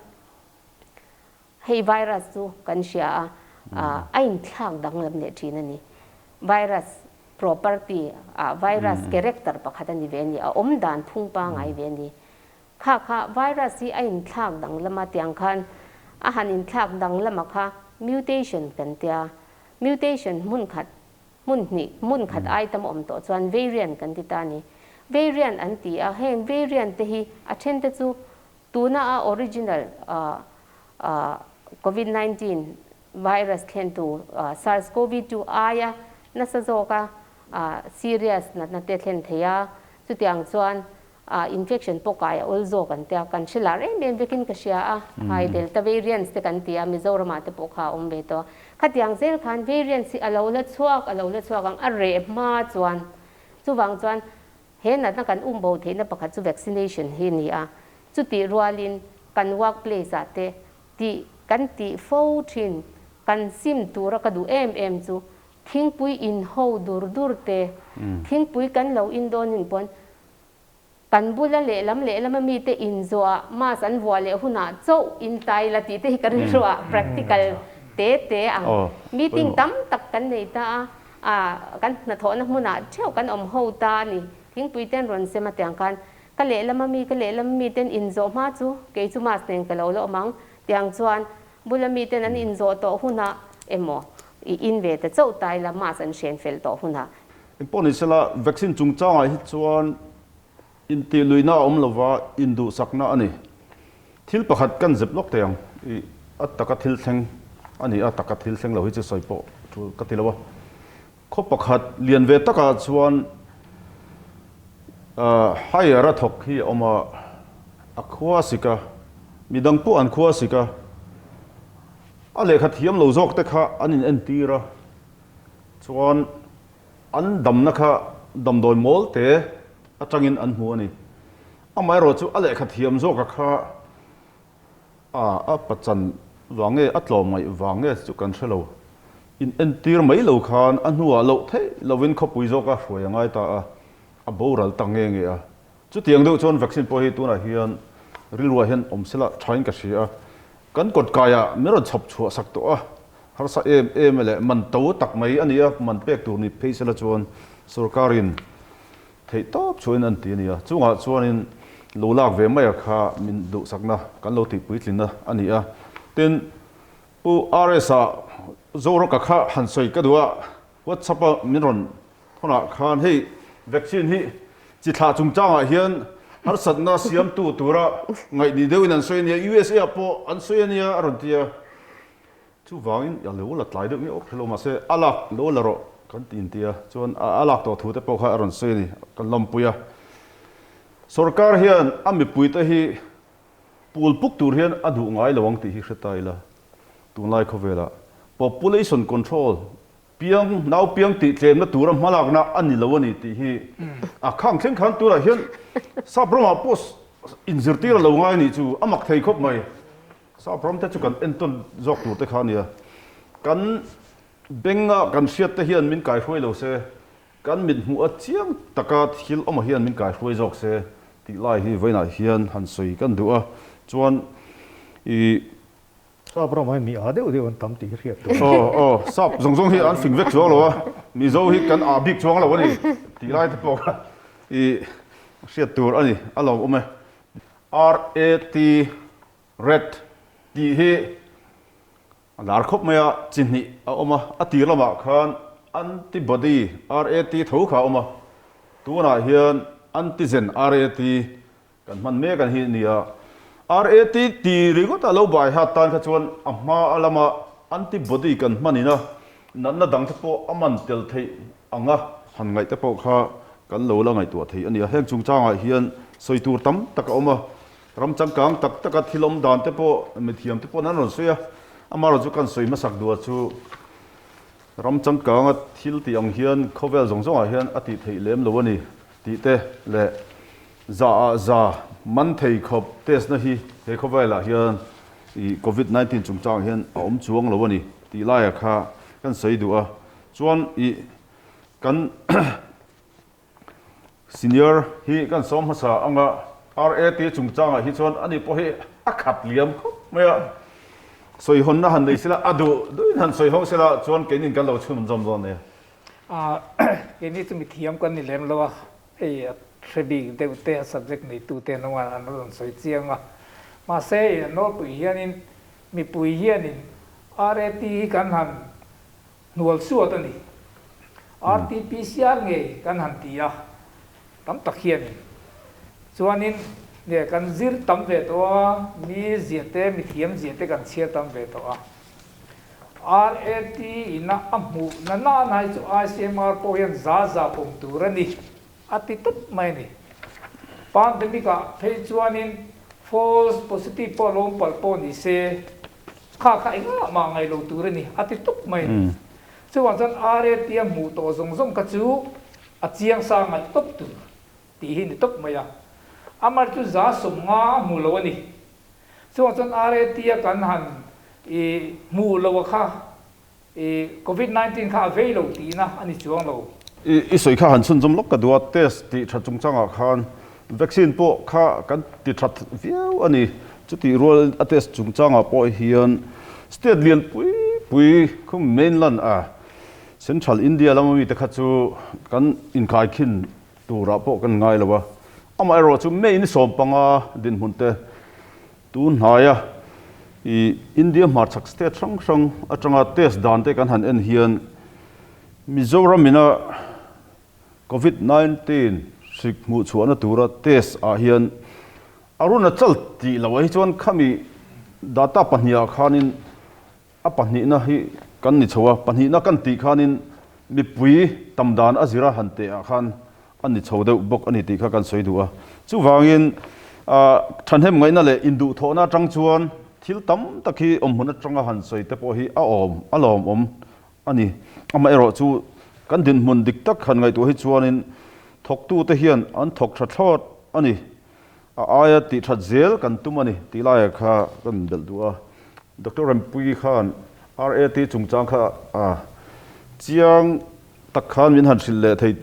[SPEAKER 2] hei virus chu kan hria a, a inthlak danglam leh thin a ni. Virus property ah virus character pakhat a ni ve a ni, a awm dan phung pangai ve a ni. Kha kha virus hi a inthlak danglam a tiang khan a han inthlak danglam a kha mutation kan tia, mutation hmun khat Hmun hnih, hmun khat item awm tawh chuan variant kan ti ta a ni. Variant an ti a, heng variant te hi a then te chu tuna a original covid 19 virus thlentu SARS CoV 2 aia nasa zawka serious natna te thlen thei a, chutiang chuan Infection pawh kai a awl zawk an tia, kan hre lar em em vekin ka hria a, hai Delta variants te kan ti a, Mizoramah te pawh kha a awm ve tawh a. Khatiang zel khan variants hi a lo la chhuak, a lo la chhuak ang, a reh hma chuan. Chuvang chuan he natna kan um bo theihna pakhat chu vaccination hi a ni a, chutih rualin kan work place ah te tih kan tih fo thin, kan sim tura ka duh em em chu thingpui in ho dur dur te, thingpui kan lo in dawnin pawn Kan bula lehlam lehlama mite inzawhah mask an vuah leh hunah chauh intai la tih te hi ka rilru ah practical te te ang. Meeting tam tak kan nei ta a, kan hnathawhna hmunah theuh kan awm ho ta a ni. Thingpui ten rawn sem a tiang khan ka lehlama mi ka lehlama miten inzawh hma chu kei chu mask nen ka lo la awm ang tiang chuan bula miten an inzawh tawh hunah emaw I in ve ta chauh ta ila mask an hren fel tawh hunah.
[SPEAKER 1] Engpawh ni sela, vaccine chungchangah hi chuan intihluihna a awm lova induhsakna a ni. Thil pakhat kan zep lawk thei ang, i a taka thil thleng a ni a, taka thil thleng lo hi chu sawi pawh tul ka ti lo a. Khaw pakhat lian ve takah chuan higher a thawk hi a awm a, a khua sik a, midang pawh an khua sik a, a lehkha thiam lo zawk te kha an in entir a, chuan an damna kha damdawi mawl te atangin an hmu a ni. Amaherawhchu a lehkha thiam zawka kha A, a pachan vang nge, a tlawm ngaih vang nge chu kan hre lo. In entir mai lo khan a hnuah loh theih lovin khawpui zawka hruai a ngai ta a, a boral ta nge nge a. Chutiang deuh chuan vaccine pawh hi tunah hian rilruah hian awm sela thain ka hria a. Kan kawt kaiah min rawn chhawp chhuah sak tawh a, harsa em em leh man to tak mai a ni a, man pek tur ni phei sela chuan sorkarin Theih tawp chuain an ti a nia. Chungah chuanin lo lak ve mai a kha min duhsakna kan lo tih puitlinna a ni a. Tin, Pu RS-a Zorawka kha han sawi ka duh a, WhatsApp-a min rawn thawnah khan hei vaccine hi chi thlah chungchangah hian harsatna siamtu tura ngaih ni deuhin an sawi a nia, USA-ah pawh an sawi a nia a rawn ti a. Chuvangin a lo la tlai deuh nge awk hrelo mahse a lak lo la rawh kan ti inti a, chuan a lak tawh thu te pawh kha a rawn sawi a ni, kan lawmpui a. Sorkar hian a mipui te hi pul puk tur hian a duh ngai lo ang tih hi hre ta ila, tunlai khawvelah population control piang nau piang tih tlemna tura hmalakna a ni lo a ni tih hi a khang thleng khan tunah hian sap ramah pawh inzirtir a lo ngai a nih chu a mak thei khawp mai. Sap ram te chu kan entawn zawk tur te kha a nia. Kan benga kan hriat te hian min kaihruai lo se, kan mit hmuh a chiang taka thil awmah hian min kaihruai zawk se tih lai hi vawiinah hian han sawi kan duh a. Chuan i.
[SPEAKER 4] Sap ramah hian mi â deuh deuh an tam tih hi hriat tur.
[SPEAKER 1] Aw aw, sap zawng zawng hi an fing vek chuang lo a, Mizo hi kan â bik chuang lo a ni tih lai te pawh kha i hriat tur a ni, a lo awm e. RAT. Red tih hi a lar khawp mai a, chi hnih a awm a, a tir lamah khan antibody RAT tho kha a awm a, tunah hian antigen RAT kan hman mek ang hi a ni a. RAT ti ringawt a lo bai hat tan kha chuan a hma a lama antibody kan hman ina natna dang te pawh a man tel theih ang a, han ngaih te pawh kha kan lo la ngaihtuah thei a ni a. Heng chungchangah hian sawi tur tam tak a awm a. Ram changkang tak taka thil awm dan te pawh mithiam te pawhin an rawn sawi a, amaherawh chu kan sawi hmasak duh chu ram changkanga thil tih ang hian khawvel zawng zawngah hian a tih theih lem lo a ni tih te leh za ah za man thei khawp test na hi he khawvelah hian ih covid 19 chungchangah hian a awm chuang lo a ni tih laia kha kan sawi duh a, chuan ih kan Senior hi kan sawm hmasa anga RAT chungchangah hi chuan ani pawh hi a khat liam khawp mai a, sawihawnna han nei sela a duh duhin han sawihawng sela chuan keinin kan lo chhun zawm dawn nia.
[SPEAKER 3] Keini chu mithiam kan ni lem lo a, hei a hre bik deuh te a subject neitu te an awm a an rawn sawi chiang a, mahse a nawlpui hianin mipui hianin RAT hi kan han Hnual suat a ni. RTPCR ngei kan han ti a, tam tak hianin. Chuanin nge kan zir tam ve tawh a, mi zia te, mi thiam zia te kan chhiar tam ve tawh a. RAT ina a hmuh na nana hi chu ICMR pawh hian za za pawm tur a ni, a ti tawp mai a ni. Pandemic ah phei chuanin false positive pawh lawm palh pawh ni se, Kha kha engah mah ngaih lo tur a ni, a ti tuk mai a ni. Chuvang chuan RAT a hmuh tawh zawng zawng kha chu a chiang sa ngaih tawp tur tih hi ni tawp mai a. Amar chu 150 a hmu lo a ni. Chuvang chuan RAT a kan han i hmuh lo a kha I Covid 19 kha a vei lo tihna a ni chuang lo.
[SPEAKER 1] I sawi kha han chhunzawm lawk ka duh a, test tih that chungchangah khan vaccine pawh kha kan ti that viau a ni. Chutih rual a test chungchangah pawh hian state lian pui pui khum mainland a central India lama mite kha chu kan inkhaikhin turah pawh kan ngai lo a. Amaherawhchu May ni 15 dinhmun te Tun hnaia I India hmarchhak state hrang hrang atanga test dan te kan han en hian Mizoram ina Covid 19 hrik hmuh chhuahna tura test ah hian Arunachal tih loh ah hi chuan khami data pahnihah khanin A pahnihna hi kan ni chho a, pahnihna kan tih khanin mipui tam dan a zira han teh ah khan a ni chho deuh bawk a ni tih kha kan sawi duh a. Chuvangin thahnem ngaihna leh induhthawhna atang chuan thil tam tak hi awmhmun atanga han sawi te pawh hi a awm a lawmawm a ni. Amaherawh chu kan dinhmun dik tak han ngaihtuah hi chuanin thawktute hian an thawk tha thlawt a ni. A aia tih that zel kan tum a ni tih laiah kha ka rawn belh duh a. Doctor Rempuii khan RAT chungchang kha a chiang tak khan min han hrilh leh thei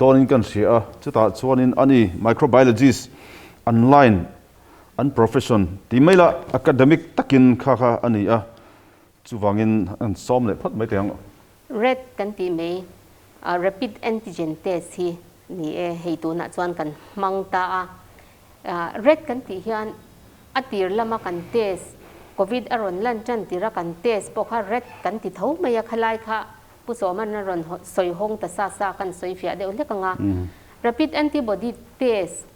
[SPEAKER 1] dawnin kan hria a. Chutah chuanin ani microbiologist an line, an profession tih mai lah academic takin kha kha a ni a. Chuvangin an sawm leh phawt mai teh ang.
[SPEAKER 2] Rat kan tih mai, rapid antigen test hi ni e, hei tunah chuan kan hmang ta a. Rat kan tih hian a tir lama kan test, covid a rawn lan tan tira kan test pawh kha rat kan ti tho mai a, khalai kha Pu Sawman a rawn sawi hawng ta sa sa kan sawi fiah deuh hlek ang a. Rapid antibody test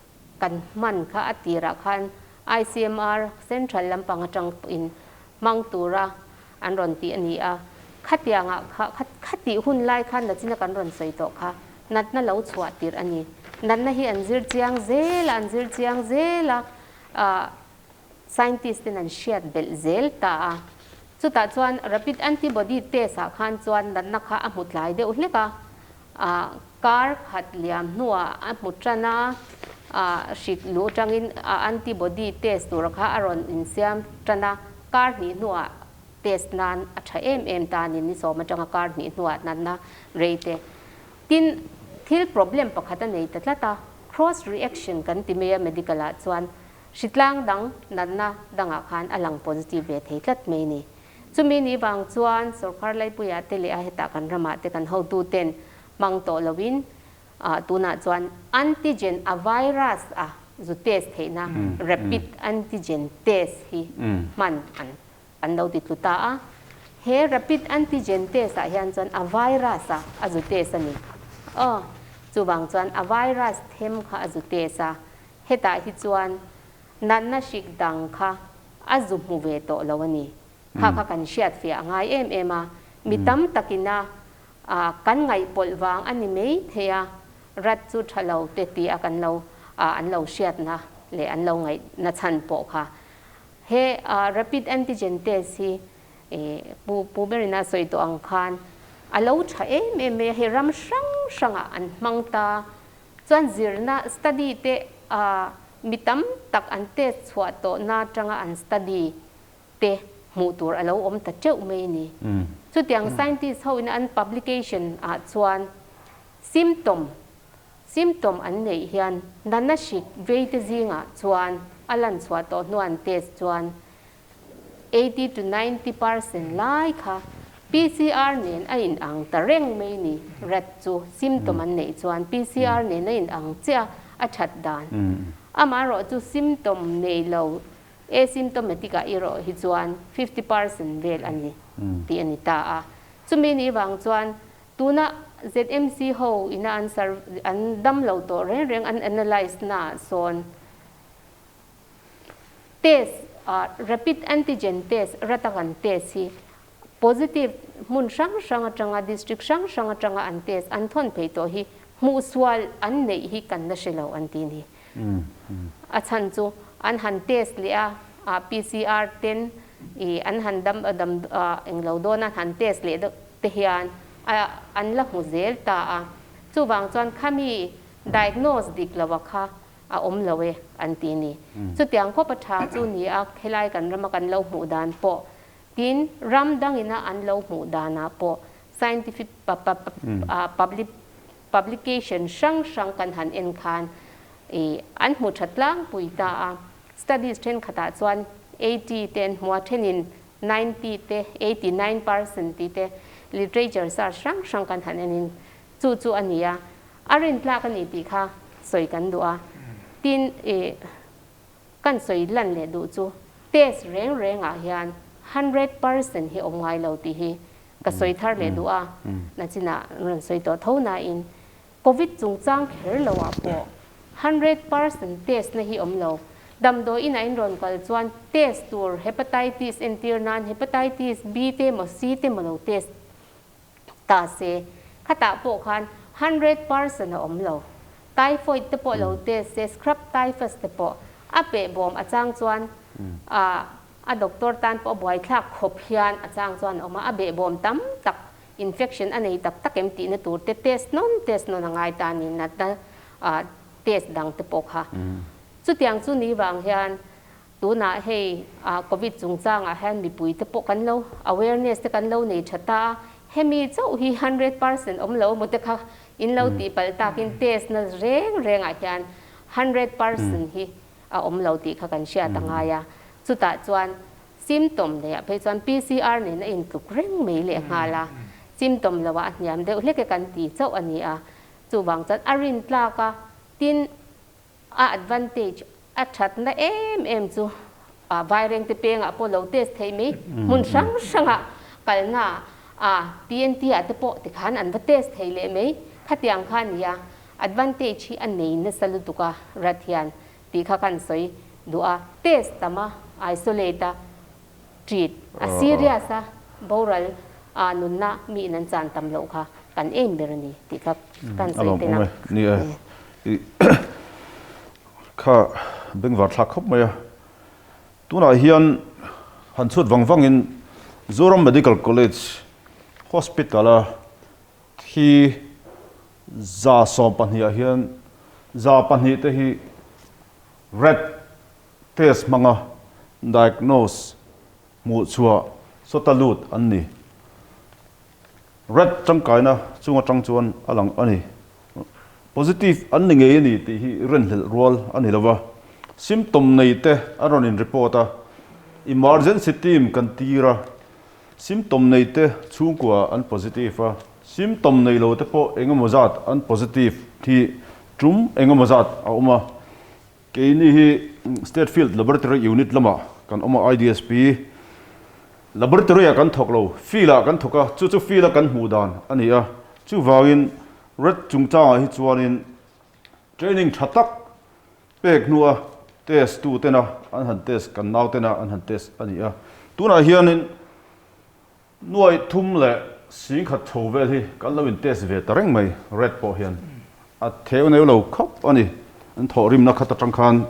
[SPEAKER 2] kan hman kha a tirah khan ICMR Central lampang atang pawhin hmang tura an rawn tih a ni a. Khatiangah kha khatih hun lai khan nachina kan rawn sawi tawh kha natna lo chhuah tirh a ni. Natna hi an zir chiang zel a, an zir chiang zel a, ah scientist ten an hriat belh zel ta a. Chutah chuan rapid antibody test ah khan chuan natna kha a hmu tlai deuh hlek a, ah kar khat liam hnuah a hmu tan a, ah hrik luh atangin a antibody test tur kha a rawn insiam tan a, kar hnih hnuah test nan a tha em em ta a ni, ni sawm atanga kar hnih hnuah natna rei te. Tin, thil problem pakhat a nei ta tlat a, cross reaction kan ti mai a medical ah chuan hritlang dang natna dangah khan a lang positive ve thei tlat mai a ni. Chumi ni vang chuan sorkar laipuiah te leh a hetah kan ramah te kan hotu ten hmang tawh loin tunah chuan antigen a virus a zu test theihna rapid antigen test hi hman an an lo ti tlu ta a. He rapid antigen test ah hian chuan a virus a a zu test a ni. Aw chuvang chuan a virus them kha a zu test a, hetah hi chuan natna hrik dang kha a zu hmu ve tawh lo a ni. Kha kha kan hriat fiah a ngai em em a, mi tam takin a kan ngaihpawlh vang a ni mai thei a, rat chu tha lo te ti a kan lo an lo hriatna leh an lo ngaihna chhan pawh kha. He rapid antigen test hi Pu Pu Berina sawi tawh ang khan a lo tha em em mai a, hei ram hrang hrangah an hmang ta. Chuan zirna study te mi tam tak an test chhuah tawhna atanga an study te hmuh tur a lo awm ta teuh mai a ni. Chutiang scientist ho in an publication ah chuan symptom symptom an neih hian natna hrik vei te zingah chuan a lan chhuah tawh hnu an test chuan 80 to 90 percent lai kha PCR nen a in ang ta reng mai ni. Rat chu symptom an neih chuan PCR nen a in ang chiah a that dan. Amaherawh chu symptom nei lo asymptomatic ah erawh hi chuan 50 percent vel a ni tih a ni ta a. Chumi ni vang chuan tuna ZMC ho ina an an dam lo tawh reng reng an analyse naah sawn Test ah rapid antigen test rata kan test hi positive hmun hrang hrang atanga district hrang hrang atanga an test an thawn phei tawh hi hmuhsual an neih hi kan la hre lo an ti ni. A chhan chu an han test leh a ah PCR ten ih an han dam dam englo dawn a han test leh deuh te hian a an la hmu zel ta a. Chuvang chuan khami diagnose dik lo a kha a awm lo e an ti ni. Chutiang khawp a tha chu ni a, helai kan rama kan lo hmuh dan pawh tin ram dangina an lo hmuh danah pawh scientific publication hrang hrang kan han en khan ih an hmu tha tlangpui ta a. Studies thenkhatah chuan 80 te an hmu a, thenin 90 te, 89 percent tih te literature search hrang hrang kan han enin chu chu a ni a. A rintlak a ni tih kha sawi kan duh a, tin i kan sawi lan leh duh chu Test reng rengah hian 100% hi awm ngai lo tih hi ka sawi thar leh duh a, nachinah an rawn sawi tawh tho nain Covid chungchang kher lo ah pawh 100% test na hi awm lo. Damdawi inah in rawn kal chuan test tur hepatitis entir nan hepatitis B te emaw C te emaw lo test ta se, khatah pawh khan 100% a awm lo. Typhoid te pawh lo test se, scrub typhus te pawh a peh bawm a chang chuan a doctor tan pawh a buaithlak khawp hian a chang chuan a awm a, a behbawm tam tak infection a nei tak tak em tihna tur te test nawn test nawn a ngai ta a ni, natna test dang te pawh kha. Chutiang chu ni vang hian tunah hei Covid chungchangah hian mipui te pawh kan lo awareness te kan lo nei tha ta a, hemi chauh hi 100% awm lo emaw te kha in lo tih palh takin test na reng rengah hian 100% hi a awm lo tih kha kan hriat a ngai a, chutah chuan symptom neihah phei chuan PCR nen a intluk reng mai leh nghal a, symptom loah a hniam deuh hlek e kan ti chauh a ni a, chuvang chuan a rintlak a, tin a advantage a thatna em em chu vairengte pengah pawh lo test theih mai, hmun hrang hrangah kalna ah TNT ah te pawh tikhan an va test thei leh mai, khatiang kha a ni a. Advantage hi a nei nasa lutuk a rat hian tih kha kan sawi duh a, test tam a, isolate a, treat a, serious a, boral a nunna mi in an chan tam loh kha kan aim ber a ni tih kha kan sawi tel ang.
[SPEAKER 1] Ni e, i kha bengvar thlak khawp mai a, tunah hian han chhut vang vangin Zoram Medical College Hospital a Thi 12% ah hian 2% te hi rat test hmanga diagnose hmuh chhuah sawta lut an ni. Rat tangkaina chung atang chuan a lang a ni. Positive an ni ngei a ni tih hi rinhlelh rual a ni lova. Symptom nei te an rawn in report a, emergency team kan tir a, Symptom nei te chhungkua an positive a, symptom nei lo te pawh engemaw zat an positive hi tum engemaw zat a awm a. Keini hi State Field Laboratory Unit lamah kan awm a, IDSP Laboratory ah kan thawk lo, field ah kan thawk a, chu chu field a kan hmuh dan a ni a. Chuvangin red chungchangah hi chuanin training tha tak Pek hnua test tu tena an han test, kan nau tena an han test a ni a. Tunah hianin nuai thum leh singkhat chho vel hi kan lo in test ve ta reng mai, red pawh hian a theu neu lo khawp a ni. An thawh rimna khat atang khan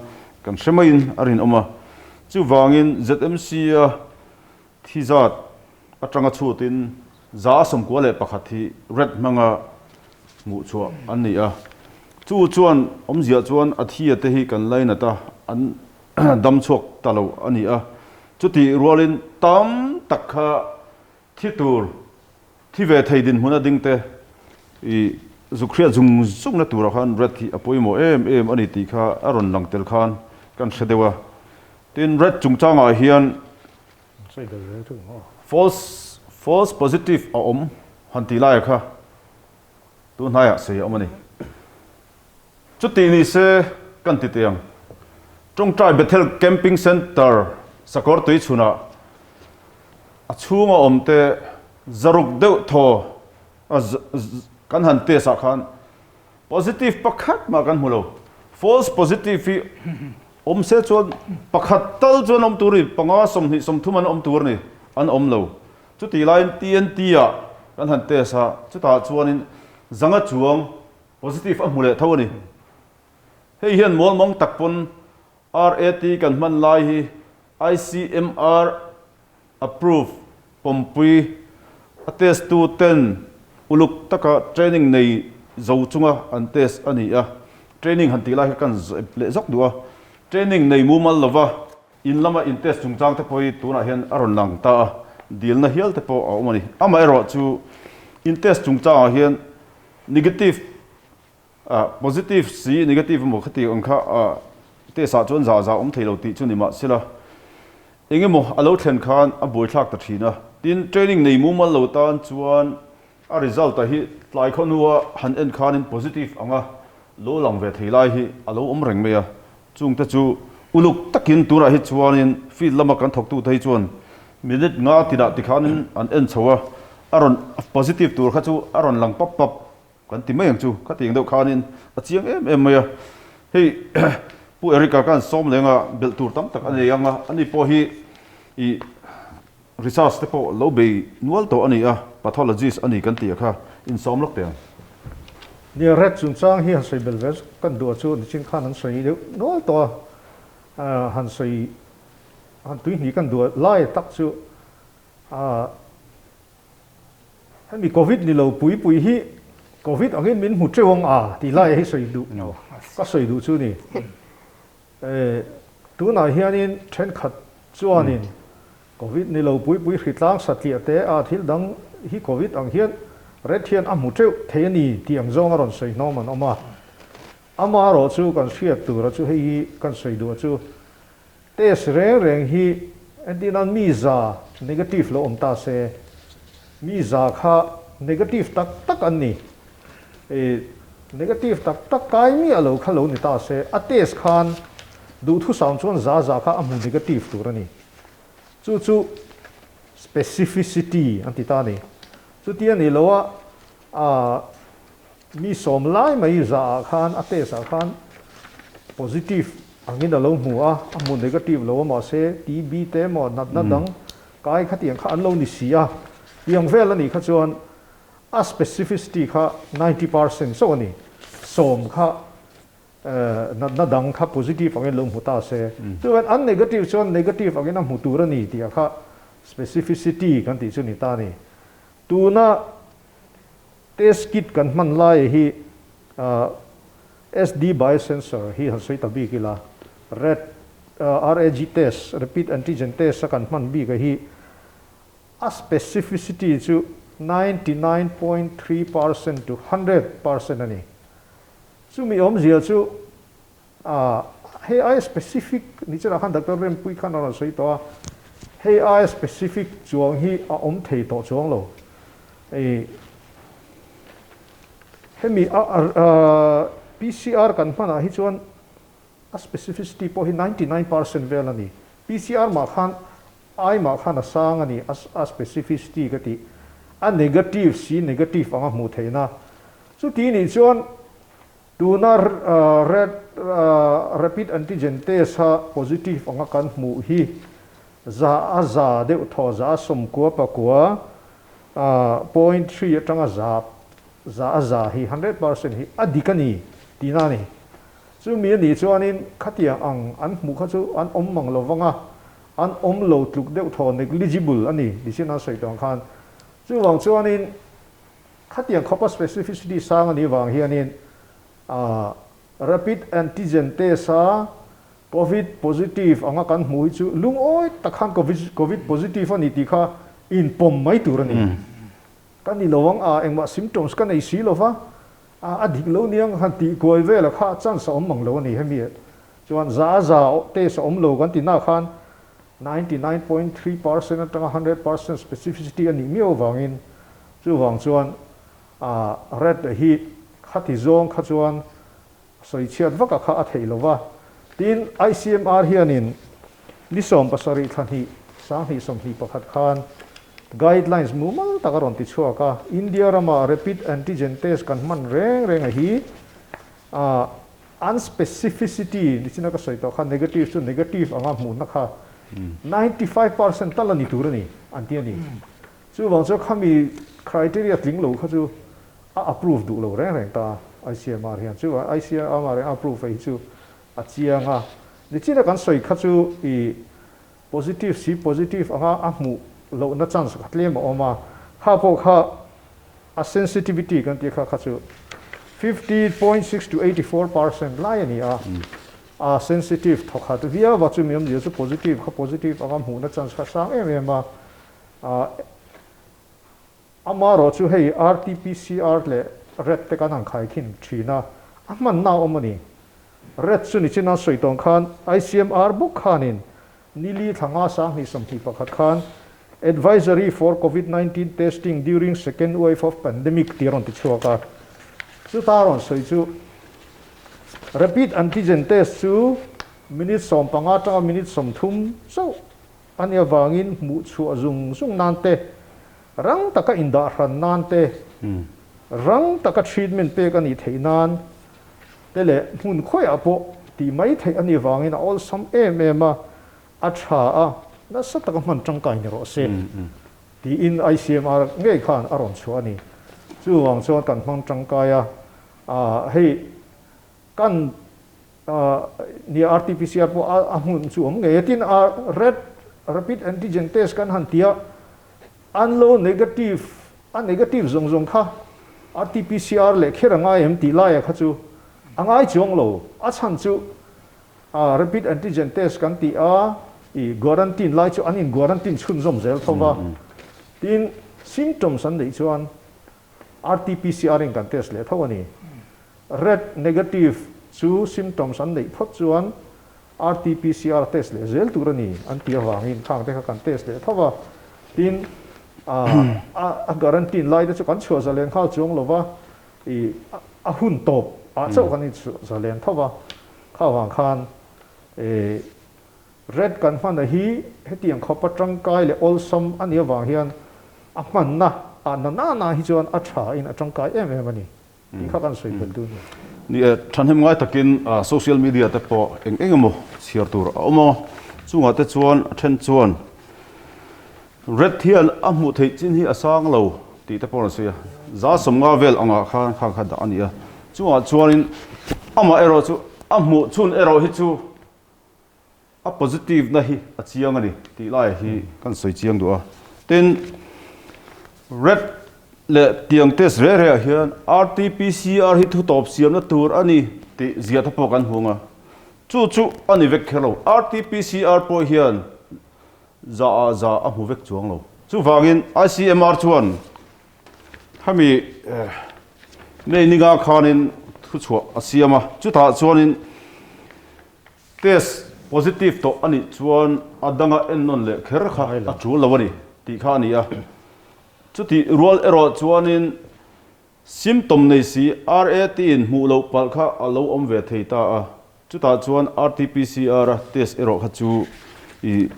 [SPEAKER 1] kan hre maiin a rinawm a. Chuvangin ZMC a thi zat atanga chhutin 191 hi red hmanga hmuh chhuah an ni a. Chu chuan awmzia chuan a thia te hi kan lainat a, an dam chhuak ta lo a ni a. Chutih rualin tam tak kha thi tur, thi ve thei dinhmun a ding te i zuk hriat zung zungna turah khan red hi a pawimawh em em a ni tih kha a rawn lang tel khan kan hre deuh a. Tin, red chungchangah hian False false positive a awm han tih lai kha tun hnaiah sei a awm a ni. Chutih ni se kan ti teh ang. Tawngtai Bethel Camping Centre sakawr tui chhunah a chhunga awm te zaruk deuh thaw a kan han test ah khan positive pakhat mah kan hmu lo. False positive hi Awm se chuan pakhat tal chuan awm tur a ni, panga 20 30 an awm tur a ni, an awm lo. Chutih laiin TNT ah kan han test a, chutah chuanin zanga chuang positive a hmu leh tho a ni. Hei hian mualmang tak pawn RAT kan hman lai hi ICMR approve pawmpui a test tu ten uluk taka training nei zo chunga an test a ni a, training han tih lai kha kan zep leh zawk duh a, training nei mumal lova in lama in test chungchang te pawh hi tunah hian a rawn lang ta a, dilna hial te pawh a awm a ni. Amaherawh chu in test chungchangah hian negative Positive si negative emaw khati ang kha test ah chuan zah zah awm thei lo tih chu ni mahsela engemaw a lo thlen khan a buaithlak ta thin a. Tin, training nei mumal lo tan chuan a result ah hi tlai khaw hnua han en khanin positive anga lo lang ve thei lai hi a lo awm reng mai a. Chungte chu Uluk takin tunah hi chuanin field lama kan thawktute hi chuan minute nga tinah tikhanin an en chho a, a rawn positive tur kha chu a rawn lang pap pap kan ti mai ang chu. Khatiang deuh khanin a chiang em em mai a. Hei Pu Eric-a khan sawm lenga belh tur tam tak a nei ang a, ani pawh hi ih Research te pawh lo bei nual tawh a ni a, pathologist a ni kan tih a kha insawm lawk teh ang.
[SPEAKER 4] Nia, rat chungchang hi han sawi bel ve zuk kan duh a chu nichin khan an sawi deuh nual tawh a, han sawi han tui hnih kan duh lai tak chu hemi covid ni lo pui pui hi covid angin min hmu teuh ang a tih lai hi sawi duh ka sawi duh chu ni. Tunah hianin thenkhat chuanin Covid ni lo pui pui hritlang satliah te a thil dang hi Covid ang hian ret hian a hmu teuh thei a ni tih ang zawng a rawn sawi hnawm an awm a. Amaherawh chu kan hriat tura chu hei hi kan sawi duh chu test reng reng hi entirnan mi za negative lo awm ta se mi za kha negative tak tak an ni. Negative tak tak kai miah lo kha lo ni ta se, a test khan duhthusam chuan za za kha a hmu negative tur a ni. Chu chu specificity an ti ta a ni. Chuti a nih loh a, a mi sawm lai mai za ah khan a test ah khan positive angin a lo hmu a, a hmu negative lo a mahse TB te emaw natna dang kai khatiang kha an lo ni si a, tiang vel a nih kha chuan A specificity kha 90% chauh a ni. Sawm kha natna dang kha positive angin lo hmu ta se. Chuan an negative chuan negative angin a hmu tur a ni tih kha specificity kan tih chu ni ta a ni. Tuna test kit kan hman lai hi SD biosensor hi han sawi ta bik ila, rat, RAG test, rapid antigen test a kan hman bik a hi A specificity chu 99.3% to 100% a ni. Chumi awmzia chu hei aia specific ni chenah khan Doctor Rempui khan a rawn sawi tawh a, hei aia specific chuang hi a awm thei tawh chuang lo. Hei hemi a PCR kan hmanah hi chuan a specificity pawh hi 99% vel a ni. PCR mah khan Ai mah khan a sang a ni, a specificity ka tih, a negative si negative anga hmuh theihna. Chuti nih chuan tuna red rapid antigen test a positive anga kan hmuh hi za a za deuh thaw za a sawmkua pakua 0.3 atanga za za a za hi 100% hi a dik a ni tihna a ni. Chumi a nih chuanin khatiang ang an hmuh kha chu an awm mang lo vang a, an awm lo tluk deuh thaw negligible a ni nichin an sawi tawh ang khan. Chuvang chuanin khatiang khawpa specificity sang a nih vang hianin rapid antigen test a covid positive anga kan hmuh hi chu lungawi tak khan covid positive a ni tih kha inpawm mai tur a ni. Ka ni lo ang a, engmah symptoms ka nei si lo va, a dik lo niang han tih kuai vel a kha chance a awm mang lo a ni hemi chuan za za test a awm lo kan ti na khan 99.3% atanga 100% specificity a nih miau avangin chuvang chuan a rat hi khati zawng kha chuan sawi chhiat vak a kha a theih lo va. Tin, ICMR hianin ni 70 thla hnih, 2021 khan guidelines mumal tak a rawn ti chhuak a. India rama rapid antigen test kan hman reng reng a hi unspecificity nichina ka sawi tawh kha negative chu negative anga hmuhna kha 95% tal a ni tur a ni an ti a ni. Chuvang chuan khami criteria tling lo kha chu a approve duh lo reng reng ta ICMR hian. Chuvang ICMR hian a approve hi chu a chiang a. Nichina kan sawi kha chu i positive si positive anga a hmuh lohna chance kha tlem a awm a. Kha pawh kha a sensitivity kan tih kha kha chu 50.6 to 84% lai a ni a. A sensitive thawkhat viau a, chumi awmzia chu positive kha positive anga hmuhna chance kha sang em em a. Amaherawh chu hei RT-PCR leh rat te kan han khai khin thin a, a hmanna a awm a ni. Rat chu nichin an sawi tawng khan ICMR bawk khanin nili thla nga 2021 khan Advisory for Covid 19 Testing During Second Wave of Pandemic tih a rawn ti chhuak a. Chuta a rawn sawi chu Rapid Antigen Test chu. Minute 15 atanga minute 30 chauh a nih avangin hmuh chhuah zung zung nan te, rang taka indah hran nan te, rang taka treatment pek a nih theih nan te leh hmun khawiah pawh tih mai theih a nih avangin a awlsam em em a, a tha a, nasa taka hman tangkai ni rawh se tiin ICMR ngei khan a rawn chhuah a ni. Chuvang chuan kan hmang tangkai a, hei kan Nia RTPCR pawh a hmun chu awm ngei a, tin a red rapid antigen test kan han ti a, an lo negative a negative zawng zawng kha RTPCR leh kher a ngai em tih laia kha chu a ngai chuang lo, a chhan chu rapid antigen test kan ti a, i guarantine lai chu an in guarantine chhunzawm zel tho va, tin symptoms an neih chuan RTPCR in kan test leh tho a ni. Red negative chu symptoms an neih phawt chuan RTPCR test leh zel tur a ni an tih avangin khang te kha kan test leh tho va. Tin, a guarantine lai te chu kan chhuah zalen nghal chuang lo va, i a hun tawp ah chauh kan inchhuah zalen tho va. Kha vang khan i Red kan hman a hi hetiang khawpa tangkai leh awlsam a nih avang hian a hmanna ah na na na hi chuan a tha in a tangkai em em a ni tih kha kan sawi belh duh a ni.
[SPEAKER 1] Ni e, thahnem ngai takin social media te pawh eng eng emaw chhiar tur a awm a, chungah te chuan a then chuan Red hian a hmuh theih chin hi a sang lo tih te pawh an sawi a, 150 vel angah khan kha kha dah a ni a, chungah chuanin amah erawh chu a hmuh chhun erawh hi chu A positive na hi a chiang a ni tih lai hi kan sawi chiang duh a. Tin, red leh tiang test reh reh ah hian RTPCR hi thutawp siamna tur a ni tih ziah te pawh kan hmu ang a. Chu chu a ni vek kher lo. RTPCR pawh hian za ah za a hmu vek chuang lo. Chuvangin ICMR chuan hemi May ninga khanin thuchhuah a siam a. Chutah chuanin Test positive tawh a nih chuan a danga ennawn leh kher kha a tul lo a ni tih kha a ni a. Chutih rual erawh chuanin symptom nei si RAT in hmuh loh palh kha a lo awm ve thei ta a. Chutah chuan RT-PCR a test erawh kha chu i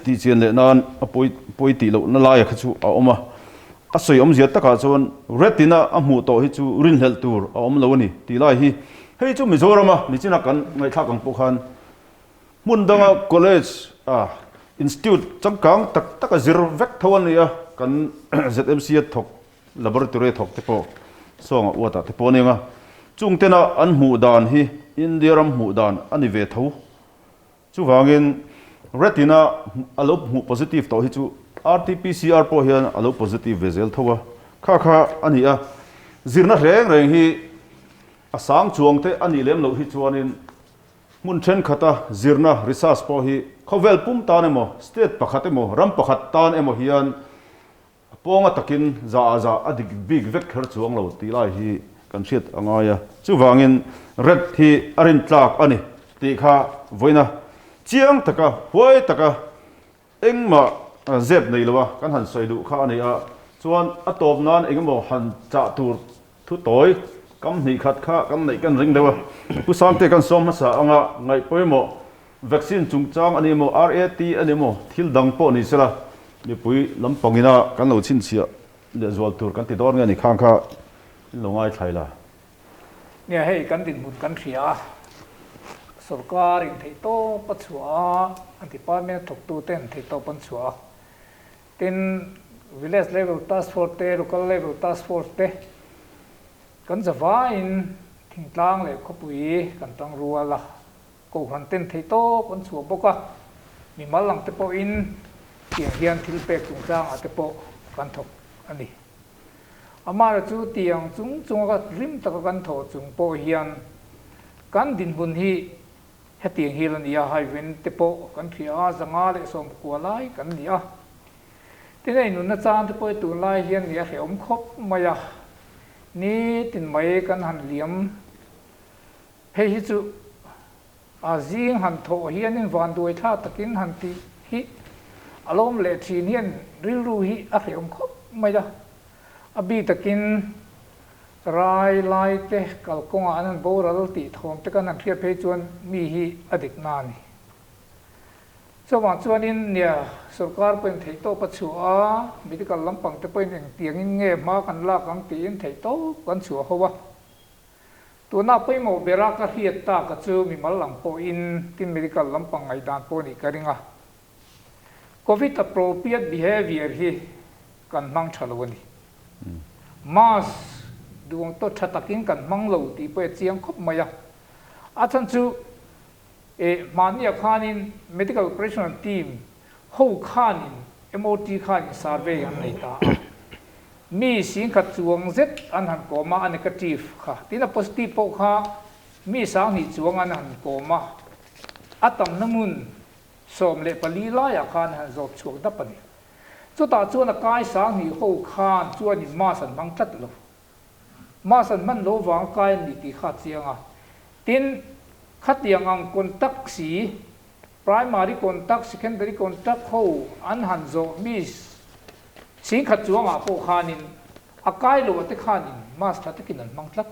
[SPEAKER 1] tih chian leh nan a pawi pawi tih lohna laia kha chu a awm a. A sawi awmzia takah chuan retina a hmuh tawh hi chu rinhlelh tur a awm lo a ni tih lai hi hei chu Mizorama nichina kan ngaihthlak ang pawh khan hmun danga college ah institute changkang tak tak a zir vek tho a ni a, kan ZMC a thawk laboratory a thawk te pawh sawnga uatah te pawh a ni ang a, chung tena an hmuh dan hi India ram hmuh dan a ni ve tho. Chuvangin retina a lo hmuh positive tawh hi chu RT-PCR pawh hian a lo positive ve zel tho a, kha kha a ni a. Zirna reng reng hi a sang chuang te a nih lem loh hi chuanin hmun thenkhat a zirna, research, pawh hi khawvel pum tan emaw, state pakhat emaw, ram pakhat tan emaw hian A pawnga takin za ah za a dik bik vek kher chuang lo tih lai hi kan hriat a ngai a. Chuvangin red hi a rintlak a ni tih kha vawiina chiang taka, huai taka engmah zep nei loa kan han sawi duh kha a ni a. Chuan a tawp nan engemaw han chah tur thu tawi kam hnih khat kha kan neih kan ring deuh a. Pu Sangte kan sawm hmasa anga ngaih pawimawh Vaccine chungchang a ni emaw, RAT a ni emaw, thil dang pawh ni sela, mipui lampang ina kan lo chhinchhiah leh zual tur kan ti dawn nge ni khang kha in lo ngaithlai la.
[SPEAKER 3] Nia hei kan dinhmun kan hria a, sorkar in theihtawp a chhuah a, an department a thawktu ten theihtawp an chhuah a, tin village level task force te, local level task force te kan zavaiin thingtlang leh khawpui kan tangrual a. Kohhran ten thei tawp an chhuah bawk a, mimal ang te pawhin tiang hian thil pek chungchangah te pawh kan thawk a ni. Amahra chu tiang chung chunga rim taka kan thawh chung pawh hian kan dinhmun hi hetiang hi la ni a, haiven te pawh kan hria a, 119 lai kan ni a. Tin hei nunna chan te pawh hi tunlai hian ni a hrehawm khawp mai a, nitin mai kan han liam. Hei hi chu a zing han thawh hianin vanduai thla takin han tih hi a lawm leh thin hian rilru hi a hrehawm khawp mai a. A bi takin Rai lai te kalkawngah an han boral tih thawm te kan han hriat phei chuan mi hi a dik na a ni. Chuvang chuanin nia sorkar pawhin theihtawp a chhuah a, medical lampang te pawhin engtiangin nge hma kan lak ang tiin theihtawp kan chhuah ho a. Tuna pawimawh bera ka hriat tak a chu mimal ang pawhin tin medical lampang ngaihdan pawh nih ka ring a. Covid appropriate behavior hi kan hmang tha lo a ni. Mask duang tawh tha takin kan hmang lo tih pawh a chiang khawp mai a. A chhan chu eh hmahniah khanin medical operational team ho khanin MOT khanin survey an nei ta a. Mi singkhat chuang zet an han kawm a, a negative kha. Tin a positive pawh kha mi sanghnih chuang an han kawm a, a tamna hmun 14 laiah khan a han zawt chhuak dap a ni. Chutah chuan a kai sanghnih ho khan chuanin mask an hmang tlat lo. Mask an hman lo vang a kai an ni tih kha a chiang a. Tin, khatiang ang contact si, primary contact, secondary contact ho an han zawh mi singkhat chuangah pawh khanin a kai lo ate khanin mask tha takin an hmang tlat.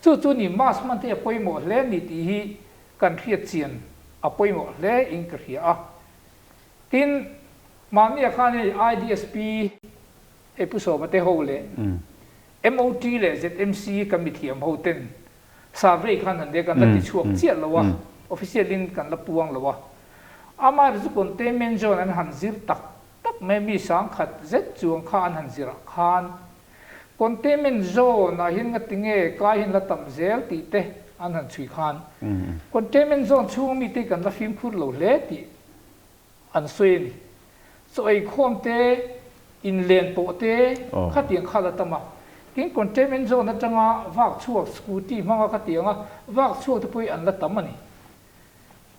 [SPEAKER 3] Chu chu ni mask hman te a pawimawh hle ni tih hi kan hriat chian a pawimawh hle in ka hria a. Tin, mahnia khan hei IDSP, hei Pu Sawma te ho leh MOT leh ZMC kan mithiam ho ten survey khan han nia kan la ti chhuak chiah lo a, official in kan la puang lo a. Amaherawhchu chu containment zone an han zir tak tak mai mi sangkhat zet chuang kha an han zirah khan Containment zone ah hian ngati nge kai hian la tam zel tih te an han chhui khan containment zone chhunga mite kan la fimkhur lo hle tih an sawi a ni. Chaw ei khawm te, inlen pawh te khatiang kha la tam a. Tin containment zone atanga vak chhuak scooty hmanga khatianga vak chhuak te pawh hi an la tam a ni.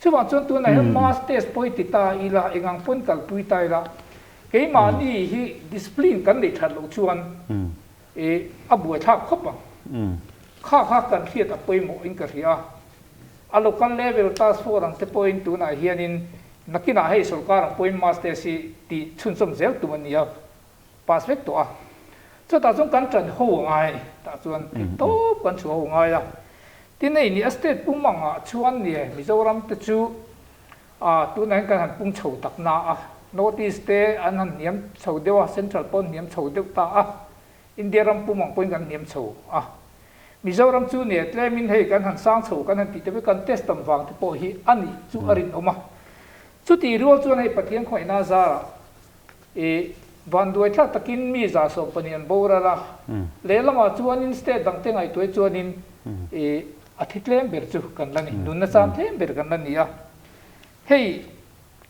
[SPEAKER 3] Chuvang chuan tunah hian mass test pawh hi ti ta ila, engang pawn kalpui ta ila, keimahni hi discipline kan neih that loh chuan ih a buaithlak khawp ang. Kha kha kan hriat a pawimawh in ka hria a. A local level task force ang te pawhin tunah hianin nakinah hei sorkar ang pawhin mass test hi tih chhunzawm zel tum a ni a, pass vek tawh a. Chutah chuan kan ṭan ho a ngai a ni. Tah chuan theihtawp kan chhuah ho a ngai a. Tin hei ni a state pum angah chuan ni Mizoram te chu ah tunah hian kan han pung chho tak na a, North East te an han hniam chho deuh a, Central pawh an hniam chho deuh ta a, India ram pum ang pawhin kan hniam chho a. Mizoram chu ni tlemin hei kan han sang chho kan han tih te pawh kan test tam vang te pawh hi a nih chu a rinawm a. Chutih rual chuan hei Pathian khawngaihna zarah I vanduai thlak takin mi 110 an boral a, lehlamah chuanin state dangte ngaihtuah chuanin i a thi tlem ber chu kan la ni, nunna chang tlem ber kan la ni a. Hei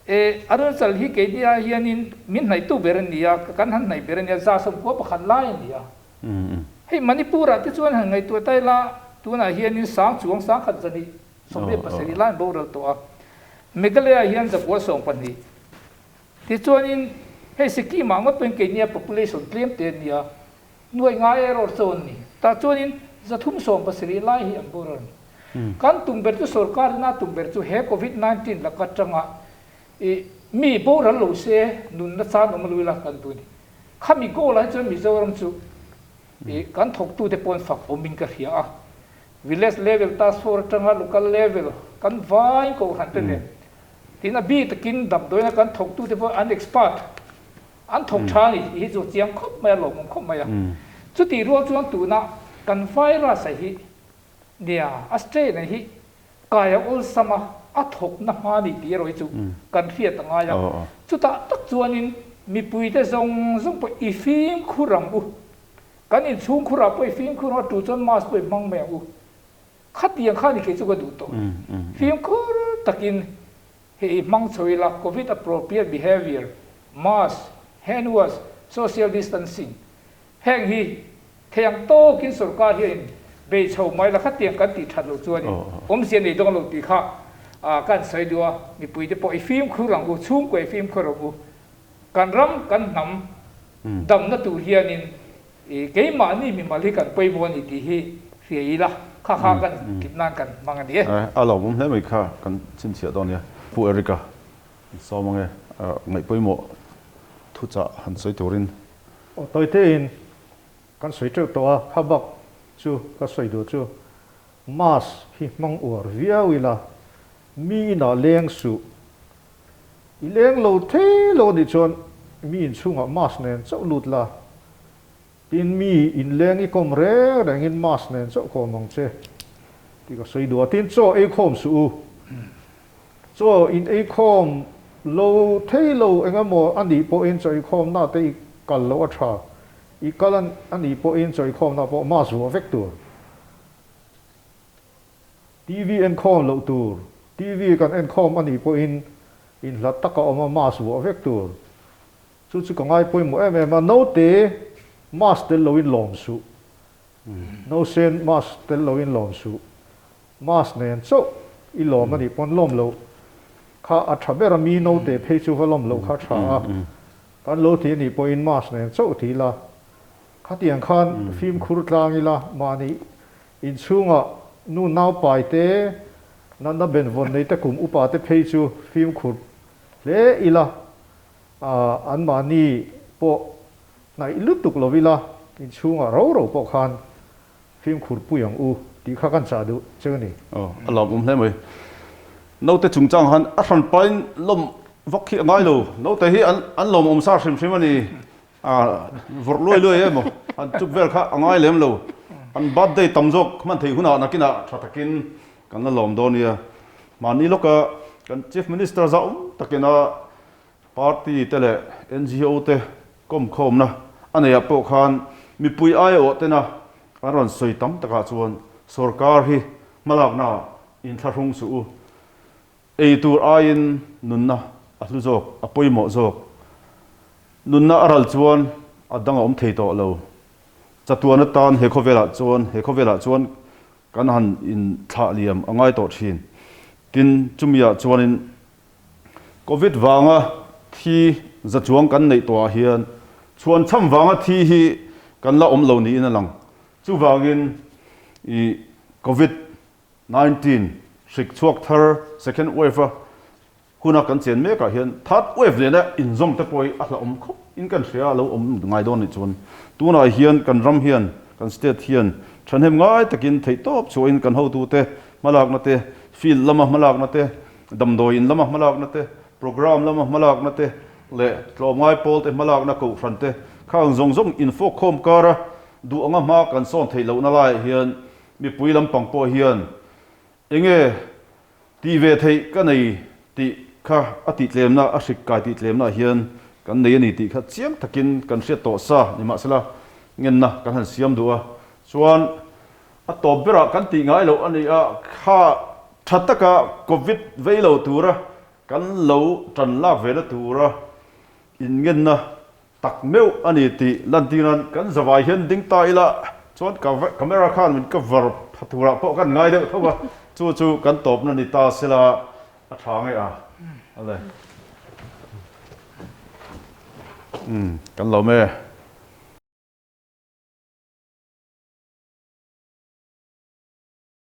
[SPEAKER 3] e Arunachal hi keini ah hianin min hnaihtu ber a ni a, kan han hnaih ber a ni a, 91 lai a ni a. Hei Manipur ah te chuan han ngaihtuah ta ila tunah hianin sang chuang sangkhat zahnih 17 lai an boral tawh a, Meghalaya hian 912. Tichuanin, hei Sikkim ah ngawt pawhin keini a population tlem te an ni a, nuai ngai erawh chaw an ni. Tah chuanin 370 lai hi an boral a ni. Kan tum ber chu sorkar ina tum ber chu he covid 19 laka tanga i mi boral lo se nunna chan awm lui la kan duh a ni. Khami goal ah hi chuan Mizoram chu i kan thawktute pawn fak awmin ka hria a. Village level task force atanga local level kan vain kohhran te nen Tin, a bik takin damdawiina kan thawktute pawh an expert, an thawk tha a ni tih hi chu a chiang khawp mai a, lawmawm khawp mai a. Chutih rual chuan tuna kan virus a hi nia, a strain a hi kai a awlsam a, a thawkna hma a ni tih erawh hi chu kan hriat a ngai a. Chutah tak chuanin mipuite zawng zawng pawh i fimkhur ang u. Kan inchhungkhurah pawh i fimkhur ang a, tu chuan mask pawh i hmang mai ang u. Khatiang kha ni kei chu ka duh tawh. Fimkhur takin hei hmang chho ila, Covid appropriate behaviour, mask, hand wash, social distancing heng hi thei ang tawkin sorkar hianin bei chho mai la, khatiang kan tih that loh chuanin awmzia nei dawn lo tih kha kan sawi duh a, mipuite pawh i fimkhur ang u, chhungkua i fimkhur ang u, kan ram kan hnam damna tur hianin I keimahni mimal hi kan pawimawh a ni tih hi hria ila, kha kha kan tlip nan kan hmang a ni e.
[SPEAKER 1] A lawmawm hle mai kha kan chhinchhiah dawn nia. Pu Eric-a sawm ange ngaih pawimawh thuchah han sawi turin.
[SPEAKER 4] Aw tawitein Kan sawi teuh tawh a, kha bak chu ka sawi duh chu mask hi hmang uar viau ila, mi inah leng suh. I leng lo thei lo anih chuan mi inchhungah mask nen chauh lut la, tin mi inleng i kawm reng rengin mask nen chauh kawm ang che tih ka sawi duh a, tin chaw ei khawm suh u. Chaw in ei khawm lo thei lo engemaw anih pawhin chaw ei khawmna te i kal loh a tha. I kal a nih pawhin chawikhawmna pawh mask vuah vek tur. TV enkhawm loh tur. TV kan enkhawm a nih pawhin inhlat taka awm a mask vuah vek tur. Chu chu ka ngai pawimawh em em a, naute mask tel loin lawm suh. Nausen mask tel loin lawm suh. Mask nen chauh i lawm a nih pawn lawm loh kha a tha ber a, mi naute phei chu va lawm loh kha a tha a. Kan lo ti anih pawhin mask nen chauh ti ila, khatiang khan fimkhur tlang ila, mahni inchhungah nu naupai te, natna benvawn nei te kum upa te phei chu fimkhur hle ila, anmahni pawh hnaih lutuk lo ila, inchhungah ro ro pawh khan fimkhur pui ang u tih kha kan chah duh cheu ni.
[SPEAKER 1] Aw, a lawmawm hle mai. Naute chungchang han a hran pain lawm vak hi a ngai lo. Naute hi an an lawmawm sa hrim hrim a ni. A vawrh luai luai emaw han chuk vel kha a ngai lem lo. An birthday tam zawk hman theih hunah nakinah tha takin kan la lawm dawn nia. Mahni lawka kan Chief Minister zau takina Party te leh ngo te kawmkhawmna a neihah pawh khan mipui aiawh tena an rawn sawi tam takah chuan sorkar hi hmalaknaah inthlahrung suh u. Ei tur aiin nunna a hlu zawk, a pawimawh zawk. Nunna a ral chuan a dang a awm thei tawh lo. Chatuan atan he khawvelah chuan he khawvelah chuan kan han inthlah liam a ngai tawh thin. Tin, chumiah chuanin Covid vanga thi za chuang kan neih tawhah hian chhuan chham vanga thi hi kan la awm lo niin a lang. Chuvangin i Covid 19 hrik chhuak thar second wave a huna kan chen mekah hian third wave nena inzawm te pawh hi a hlauhawm khawp in kan hria a lo awm ngai dawn nih chuan tunah hian kan ram hian kan state hian thahnem ngai takin theihtawp chhuahin kan hotute hmalakna te field lama hmalakna te Damdawi in lama hmalakna te, programme lama hmalakna te leh tlawmngai pawl te hmalakna kohhran te khang zawng zawng infawk khawm kara duh anga hma kan sawn theih lohna laiah hian mipui lampang pawh hian enge tih ve theih ka nei tih kha a tihtlemna a hrik kai tihtlemna hian kan nei a ni tih kha chiang takin kan hriat tawh sa nimahsela ngenna kan han siam duh a chuan A tawp berah kan tih ngai loh a ni a, kha tha taka Covid vei lo tura kan lo tan lak ve na tura inngenna tak meuh a ni tih lantir nan kan zavai hian ding ta ila chuan camera khan min cover pha turah pawh kan ngai deuh tho a, chu chu kan tawpna ni ta sela a tha ngei a ale. Umm kan lo me.